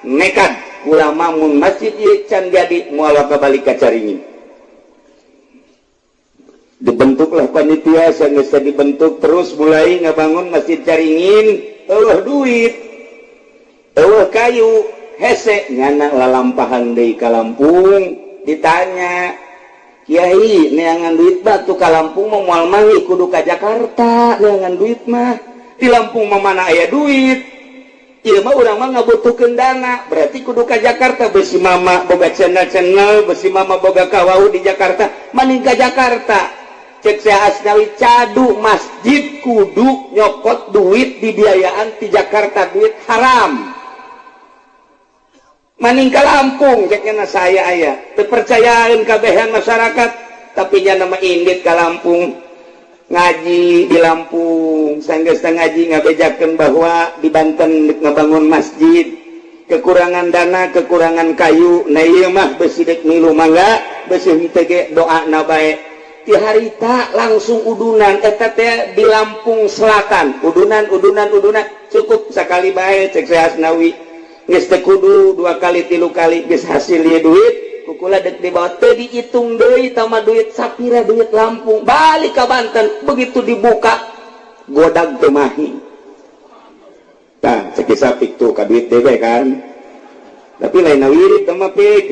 nekat ulama mun masjid ieu can jadi moal balik ka Caringin. Dibentuklah panitia sanggeus dibentuk terus mulai ngabangun Masjid Caringin, eueuh duit, eueuh kayu, hese nyana lalampahan deui ka Lampung ditanya, "Kiai, neangan duit batu ka Lampung mah moal manggih kudu ka Jakarta, neangan duit mah. Di Lampung mah mana aya duit?" Ieu mah urang mah ngabutuhkeun dana, berarti kudu ka Jakarta. Besi mama boga channel-channel, besi mama boga kawau di Jakarta, maning ka Jakarta. Cek Syekh Asnawi cadu masjid kudu nyokot duit dibiayaan di Jakarta, duit haram. Maning ka Lampung cek nya saya aya. Teu percayaan kabehan masyarakat, tapi nya nama indit ka Lampung. Ngaji di Lampung, sanggeus ngaji ngabejakeun bahwa di Banten ngabangun masjid, kekurangan dana, kekurangan kayu, nah ieu mah besi dek milu mangga, besi henteu ge doana bae. Ti harita langsung udunan eta teh di Lampung Selatan, udunan udunan udunan cukup sakali bae cek Syekh Asnawi. Geus teu kudu 2 kali 3 kali geus hasil ieu duit. Kukula dek dibawa teu dihitung deui tama duit sapira duit Lampung balik ka Banten begitu dibuka godag teu mahi. Tah cek sapik tuh ka duit deui kan, tapi lain wirid teh mah pik.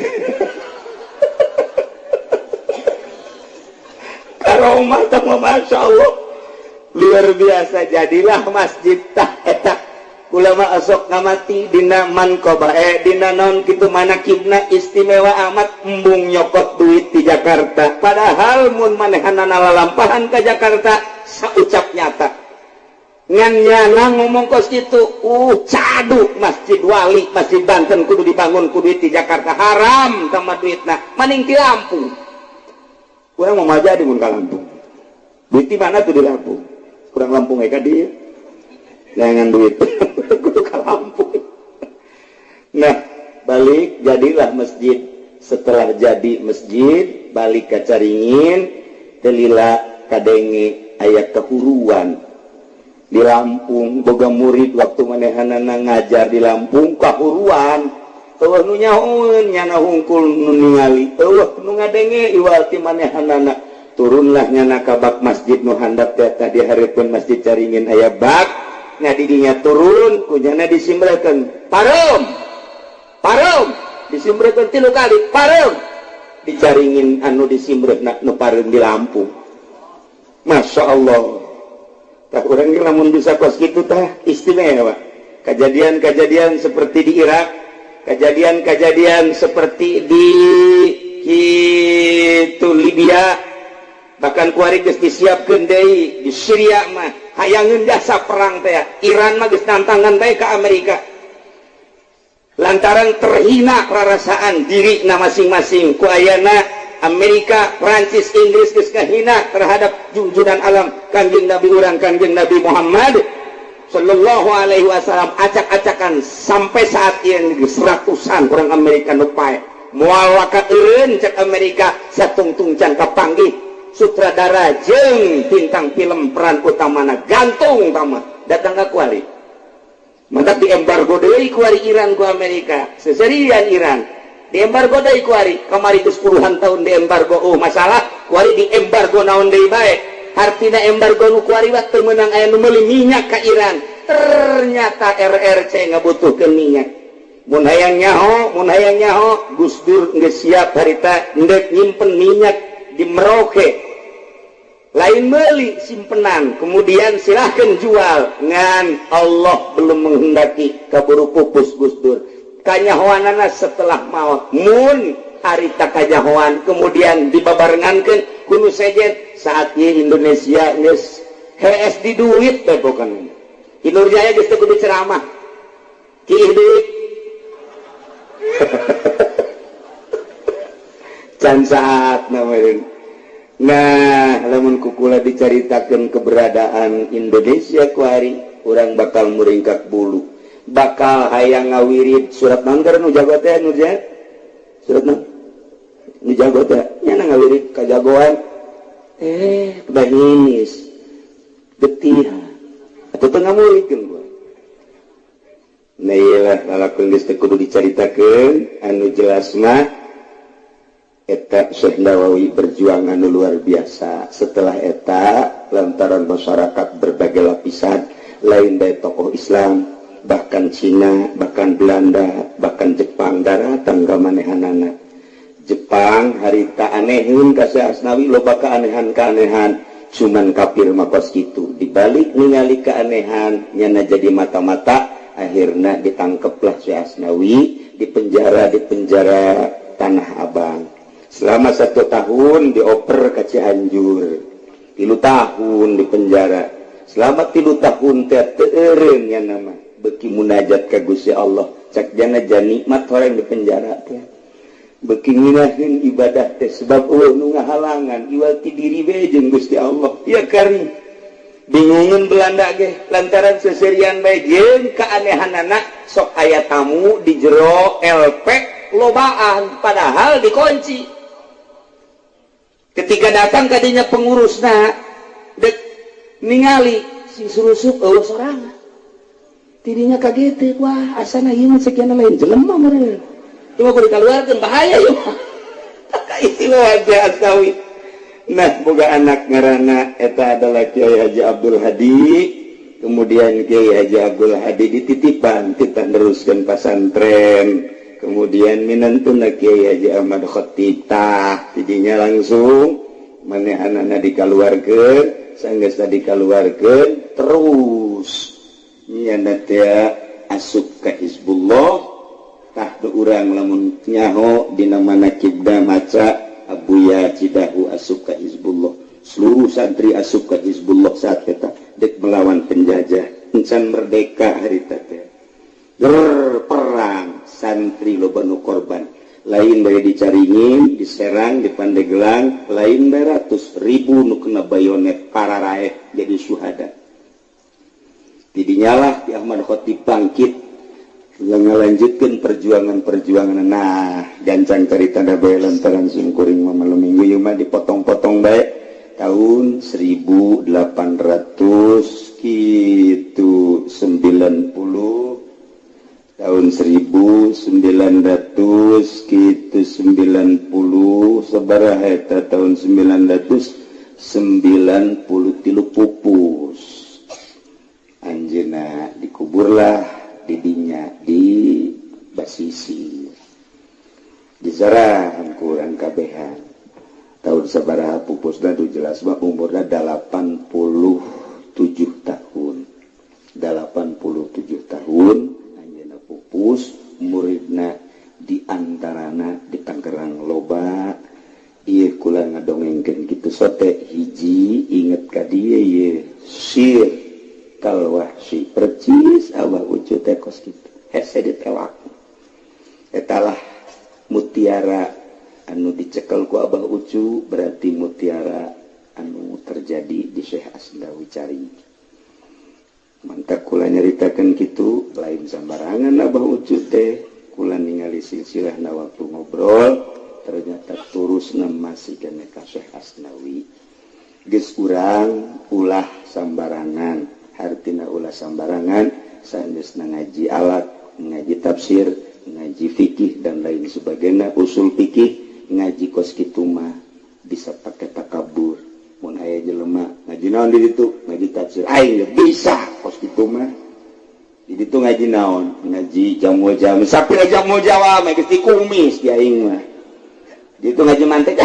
Karomah teh mah Masya Allah luar biasa. Jadilah masjid tah eta ulama asok ngamati dina manqobah dina non kitu manakibna istimewa amat embung nyokot duit di Jakarta, padahal mun manehanana lalampahan ka Jakarta saucap nyata ngan nyana ngomong kos kitu, cadu Masjid Wali Masjid Banten kudu dibangun ku duit di Jakarta haram sama duitna maning ti Lampung. Urang mau jadi mun ka Lampung duit di mana tuh di Lampung, kurang Lampung ka dieu jangan duit kudu ka Lampung. Nah balik jadilah masjid. Setelah jadi masjid balik ka Caringin telila kadenge aya kehuruan di Lampung, boga murid waktu manehanana ngajar di Lampung kahuruan, eueuh nu nyahoeun nyana hungkul nu ningali, eueuh nu ngadenge iwal ti manehanana. Turunlah nyana ka bak masjid nu handap teh tadi hareupeun Masjid Caringin aya bak. Nah didinya turun kunyana disimbrekeun pareum pareum disimbrekeun 3 kali pareum dicaringin anu disimbreuna nu pareum di Lampung. Masya Allah tah urang ge lamun bisa kos kitu tah istimewa. Kejadian-kejadian seperti di Irak, kejadian-kejadian seperti di kitu Libya, bahkan kuari geus disiapkeun deui di Syria mah hayangeun jasa perang teh. Iran mah geus tantangan bae ka Amerika lantaran terhina rarasaan diri na masing-masing ku ayana Amerika, Prancis, Inggris geus kahina terhadap junjunan alam Kangjeng Nabi urang Kangjeng Nabi Muhammad sallallahu alaihi wasallam. Acak-acakan sampai saat ini seratusan orang Amerika nu pae moal waka eureun cek Amerika satungtung can kapanggih sutradara jeung bintang film peran utamana gantung tama datang ka kuari. Mantap di embargo deui kuari Iran ku Amerika, seserian Iran di embargo deui kuari kamari geus puluhan tahun di embargo. Oh masalah kuari di embargo naon deui bae, hartina embargo nu kuari wa teu meunang aya nu meuli minyak ka Iran. Ternyata RRC ngabutuhkeun minyak. Mun hayang nyaho Gus Dur geus siap harita ndek nyimpen minyak di Merauke. Lain beli simpenan, kemudian silahkan jual. Ngan Allah belum menghendaki, kaburu pupus Gus Dur. Kanyahoanana setelah maut. Mun harita kanyahoan kemudian dibabarengankeun ku nu sejen, saat ieu Indonesia geus hees di duit teh pokona. Ki Nurjaya geus teu kudu ceramah. Kiih duit. Can saatna meureun. Nah, lamun kukula dicaritakeun keberadaan Indonesia kuari, urang bakal muringkak bulu. Bakal hayang ngawirid surat naon keur nu jago teh nu jago? Surat naon? Nu jago teh nya ngawirid kajagoan. Bahinis. Getiha. Atuh teu ngamuridkeun gua. Nah, iyalah lalakon geus teu kudu dicaritakeun, anu jelas mah eta Syekh Nawawi berjuang anu luar biasa. Setelah eta lantaran masyarakat berbagai lapisan, lain dari tokoh Islam, bahkan Cina, bahkan Belanda, bahkan Jepang daratang ka manehanana. Jepang harita aneheun ka Syekh Asnawi, loba keanehan-keanehan, cuman kafir mah kos kitu. Dibalik ningali keanehan nyana jadi mata-mata, akhirna ditangkeplah Syekh Asnawi, dipenjara di penjara Tanah Abang. Selama 1 tahun dioper ke Cianjur, 3 tahun di penjara. Selama 3 tahun teh teu eureun nya nama, beuki munajat ka Gusti Allah. Cak jana nikmat orang di penjara teh. Beuki ngeunaheun ibadah teh sebab eueuh nu ngahalangan iwal ti diri we jeung Gusti Allah. Ya kari bingungeun Belanda ge lantaran seserian bae jeung keanehanana sok aya tamu di jero LP lobaan padahal dikunci. Ketika datang kadinya pengurusna dek ningali si surusup eueuh sorangan. Tidinya kaget, wah asana ieu mah sekian lain jelema meureun. Ieu mah kudu dikaluarkeun bahaya ieu mah. Tak istilah aja Asnawi. Nah, boga anak ngaranna eta adalah Kiai Haji Abdul Hadi. Kemudian Kiai Haji Abdul Hadi dititipan kita neruskeun pasantren. Kemudian minantuna Kiai Haji Ahmad Khatib tah tidinya langsung manehanana dikaluarkeun, sanggeus dikaluarkeun terus nyana teh asup ka Hizbullah. Tah teu urang lamun nyaho dina manakibna maca Abuya Cidahu asup ka Hizbullah, seluruh santri asup ka Hizbullah saat eta dek melawan penjajah encan merdeka harita teh. Ger perang santri loba nu korban, lain bae dicaringin, diserang, di Pandeglang, lain bae ratus ribu nu kena bayonet pararaeh jadi syuhada. Tidinyalah Ki Ahmad Khatib bangkit ngalanjutkeun perjuangan-perjuangan. Nah, gancang carita da bae lantaran sungkuring mah malam minggu ieu mah dipotong-potong bae tahun 1800 kitu 90 tahun 1900 kitu 90 sabaraha eta tahun 993 pupus. Anjeunna dikuburlah didinya di Basisi. Dizarahan ku urang kabehan. Tahun sabaraha pupusna du jelas mah umurna 87 tahun. 87 tahun anjeunna pupus, muridna di antarana di Tangerang loba. Ieu kula ngadongengkeun kitu sote hiji inget ka dieu ieu sir kalwahsi percis Abah Ucu teh kos kitu hese ditewak. Etalah mutiara anu dicekel ku Abah Ucu, berarti mutiara anu terjadi di Syekh Asnawi Caring. Mantap kula nyaritakeun kitu lain sambarangan Abah Ucu teh, kula ningali silsilahna waktu ngobrol ternyata turusna masih keneh ka Syekh Asnawi. Geus urang ulah sambarangan, hartina ulah sambarangan sanesna ngaji alat, ngaji tafsir, ngaji fikih dan lain sebagainya, usul fikih, ngaji kos kitu mah bisa pakai takabur. Mun aya jelema ngaji naon di ditu, ngaji tafsir aing bisa kos kitu mah. Di ditu ngaji naon, ngaji jamu jami, sapira jamu Jawa mah geus dikumis di aing mah. Di ditu ngaji mantek,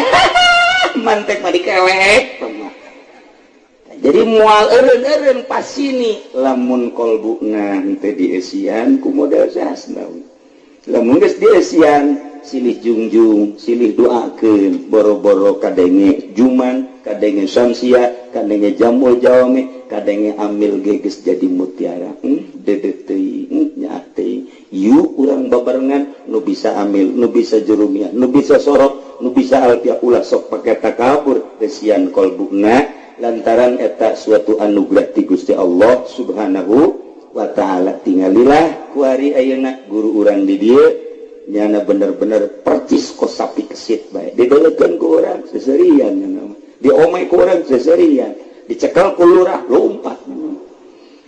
mantek mah dikelek mah. Jadi moal eureun-eureun pasini lamun kolbuna henteu dieusian ku model Asnawi. Lamun geus dieusian silih jungjung, silih doakeun, boro-boro kadenge juman, kadenge samsia, kadenge jamul jawame, kadenge amil ge geus jadi mutiara. Dedeh teuing, nyaah teuing. Yuk urang babarengan nu bisa amil, nu bisa jurumiyah, nu bisa sorok, nu bisa alfiah, ulah sok pake takabur eusian kolbuna lantaran eta suatu anugerah ti Gusti Allah Subhanahu wa ta'ala. Tingalilah kuari ayeuna guru urang di dieu nyana bener-bener percis kos sapi kesit bae, didelekeun ku urang seserian, nyana diomai ku urang seserian, dicekel ku lurah lompat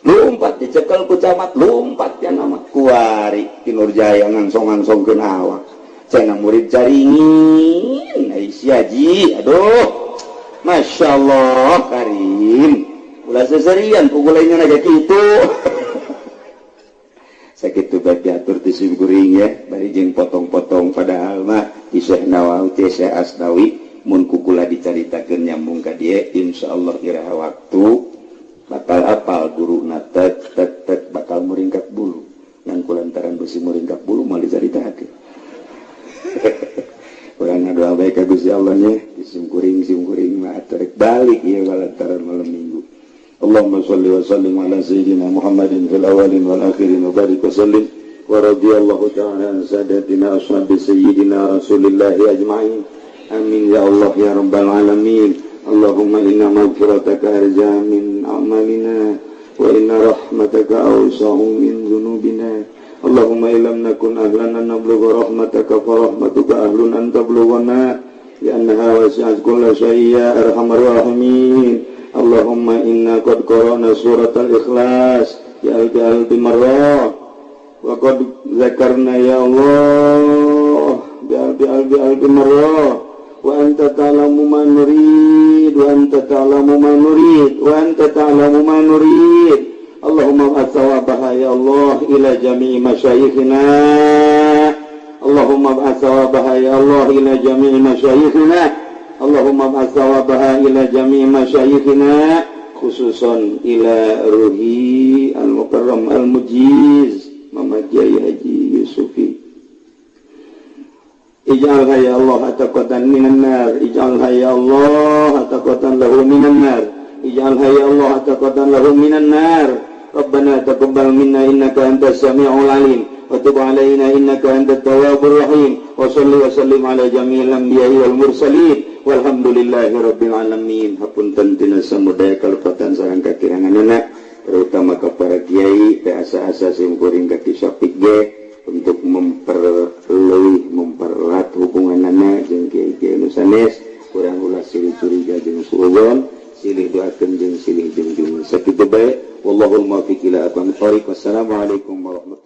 lompat, dicekel ku camat lompat, nyana mah kuari ti Nurjaya ngangsong-ngangsongkeun awak cenah murid caringin ai sia ji. Aduh, Masya Allah Karim, ulah seserian pukulannya naga kitu. Sakitu bae diatur ti simkuring ya, bari jeung potong-potong, padahal mah ti Syekh Nawawi, ti Syekh Asnawi mun kukula dicaritakeun nyambung ka dieu insyaallah iraha waktu bakal apal guruna tek tek tek bakal muringkak bulu. Ngan kulantaran besi muringkak bulu moal dicaritakeun. Urang ngadoa bae ka Gusti Allah nya, di simkuring simkuring mah atur balik ieu lantaran malam minggu. Allahumma shalli wa sallim ala sayyidina Muhammadin fil awwalin wal akhirin wa barik wa sallim wa radiyallahu ta'ala an sadatina ashabi sayyidina Rasulillah ajma'in. Amin ya Allah ya rabbal alamin. Allahumma inna maghfirataka arja min a'malina wa inna rahmataka awsa'u min dhunubina. Allahumma illam nakun ahlan an nablugha rahmataka fa rahmatuka ahlun an tablughana li'annaha wasi'at kulla syai'in ya arhamar rahimin. Allahumma inna qad qara'na suratal ikhlas ya alfi marrah wa qad dzakarna ya Allah bi alfi alfi alfi marrah wa anta ta'lamu ma nurid wa anta ta'lamu ma nurid wa anta ta'lamu ma nurid. Allahumma ba'ath thawabaha ya Allah ila jami'i masyayikhina. Allahumma ba'ath thawabaha ya Allah ila jami'i masyayikhina. Allahumma ba'ath thawabaha ila jami'i masyayikhina, khususan ila ruhi al-mukarram al-mujiz Mama Kiai Haji Yusufi. Ij'alha ya Allah ataqatan minan nar, ij'alha ya Allah ataqatan lahu minan nar, ij'alha ya Allah ataqatan lahu minan nar. Rabbana taqabbal minna innaka antas samiul alim wa tub alaina innaka antat tawwabur rahim wa salli wa sallim ala jami'il anbiya'i wal mursalin walhamdulillahi rabbil alamin. Hapunten tina samudaya kalepatan sareng kakiranganana, terutama ka para kiai teh asa-asa simkuring ka Ki Syafiq ge untuk memperleuwih mempererat hubunganana jeung kiai-kiai nu sanes, kurang ulah silih curiga jeung suudzon, silih doakeun jeung silih junjungan. Sakitu bae, wallahul muwaffiq ila aqwamit thoriq. Wassalamualaikum warahmatullahi.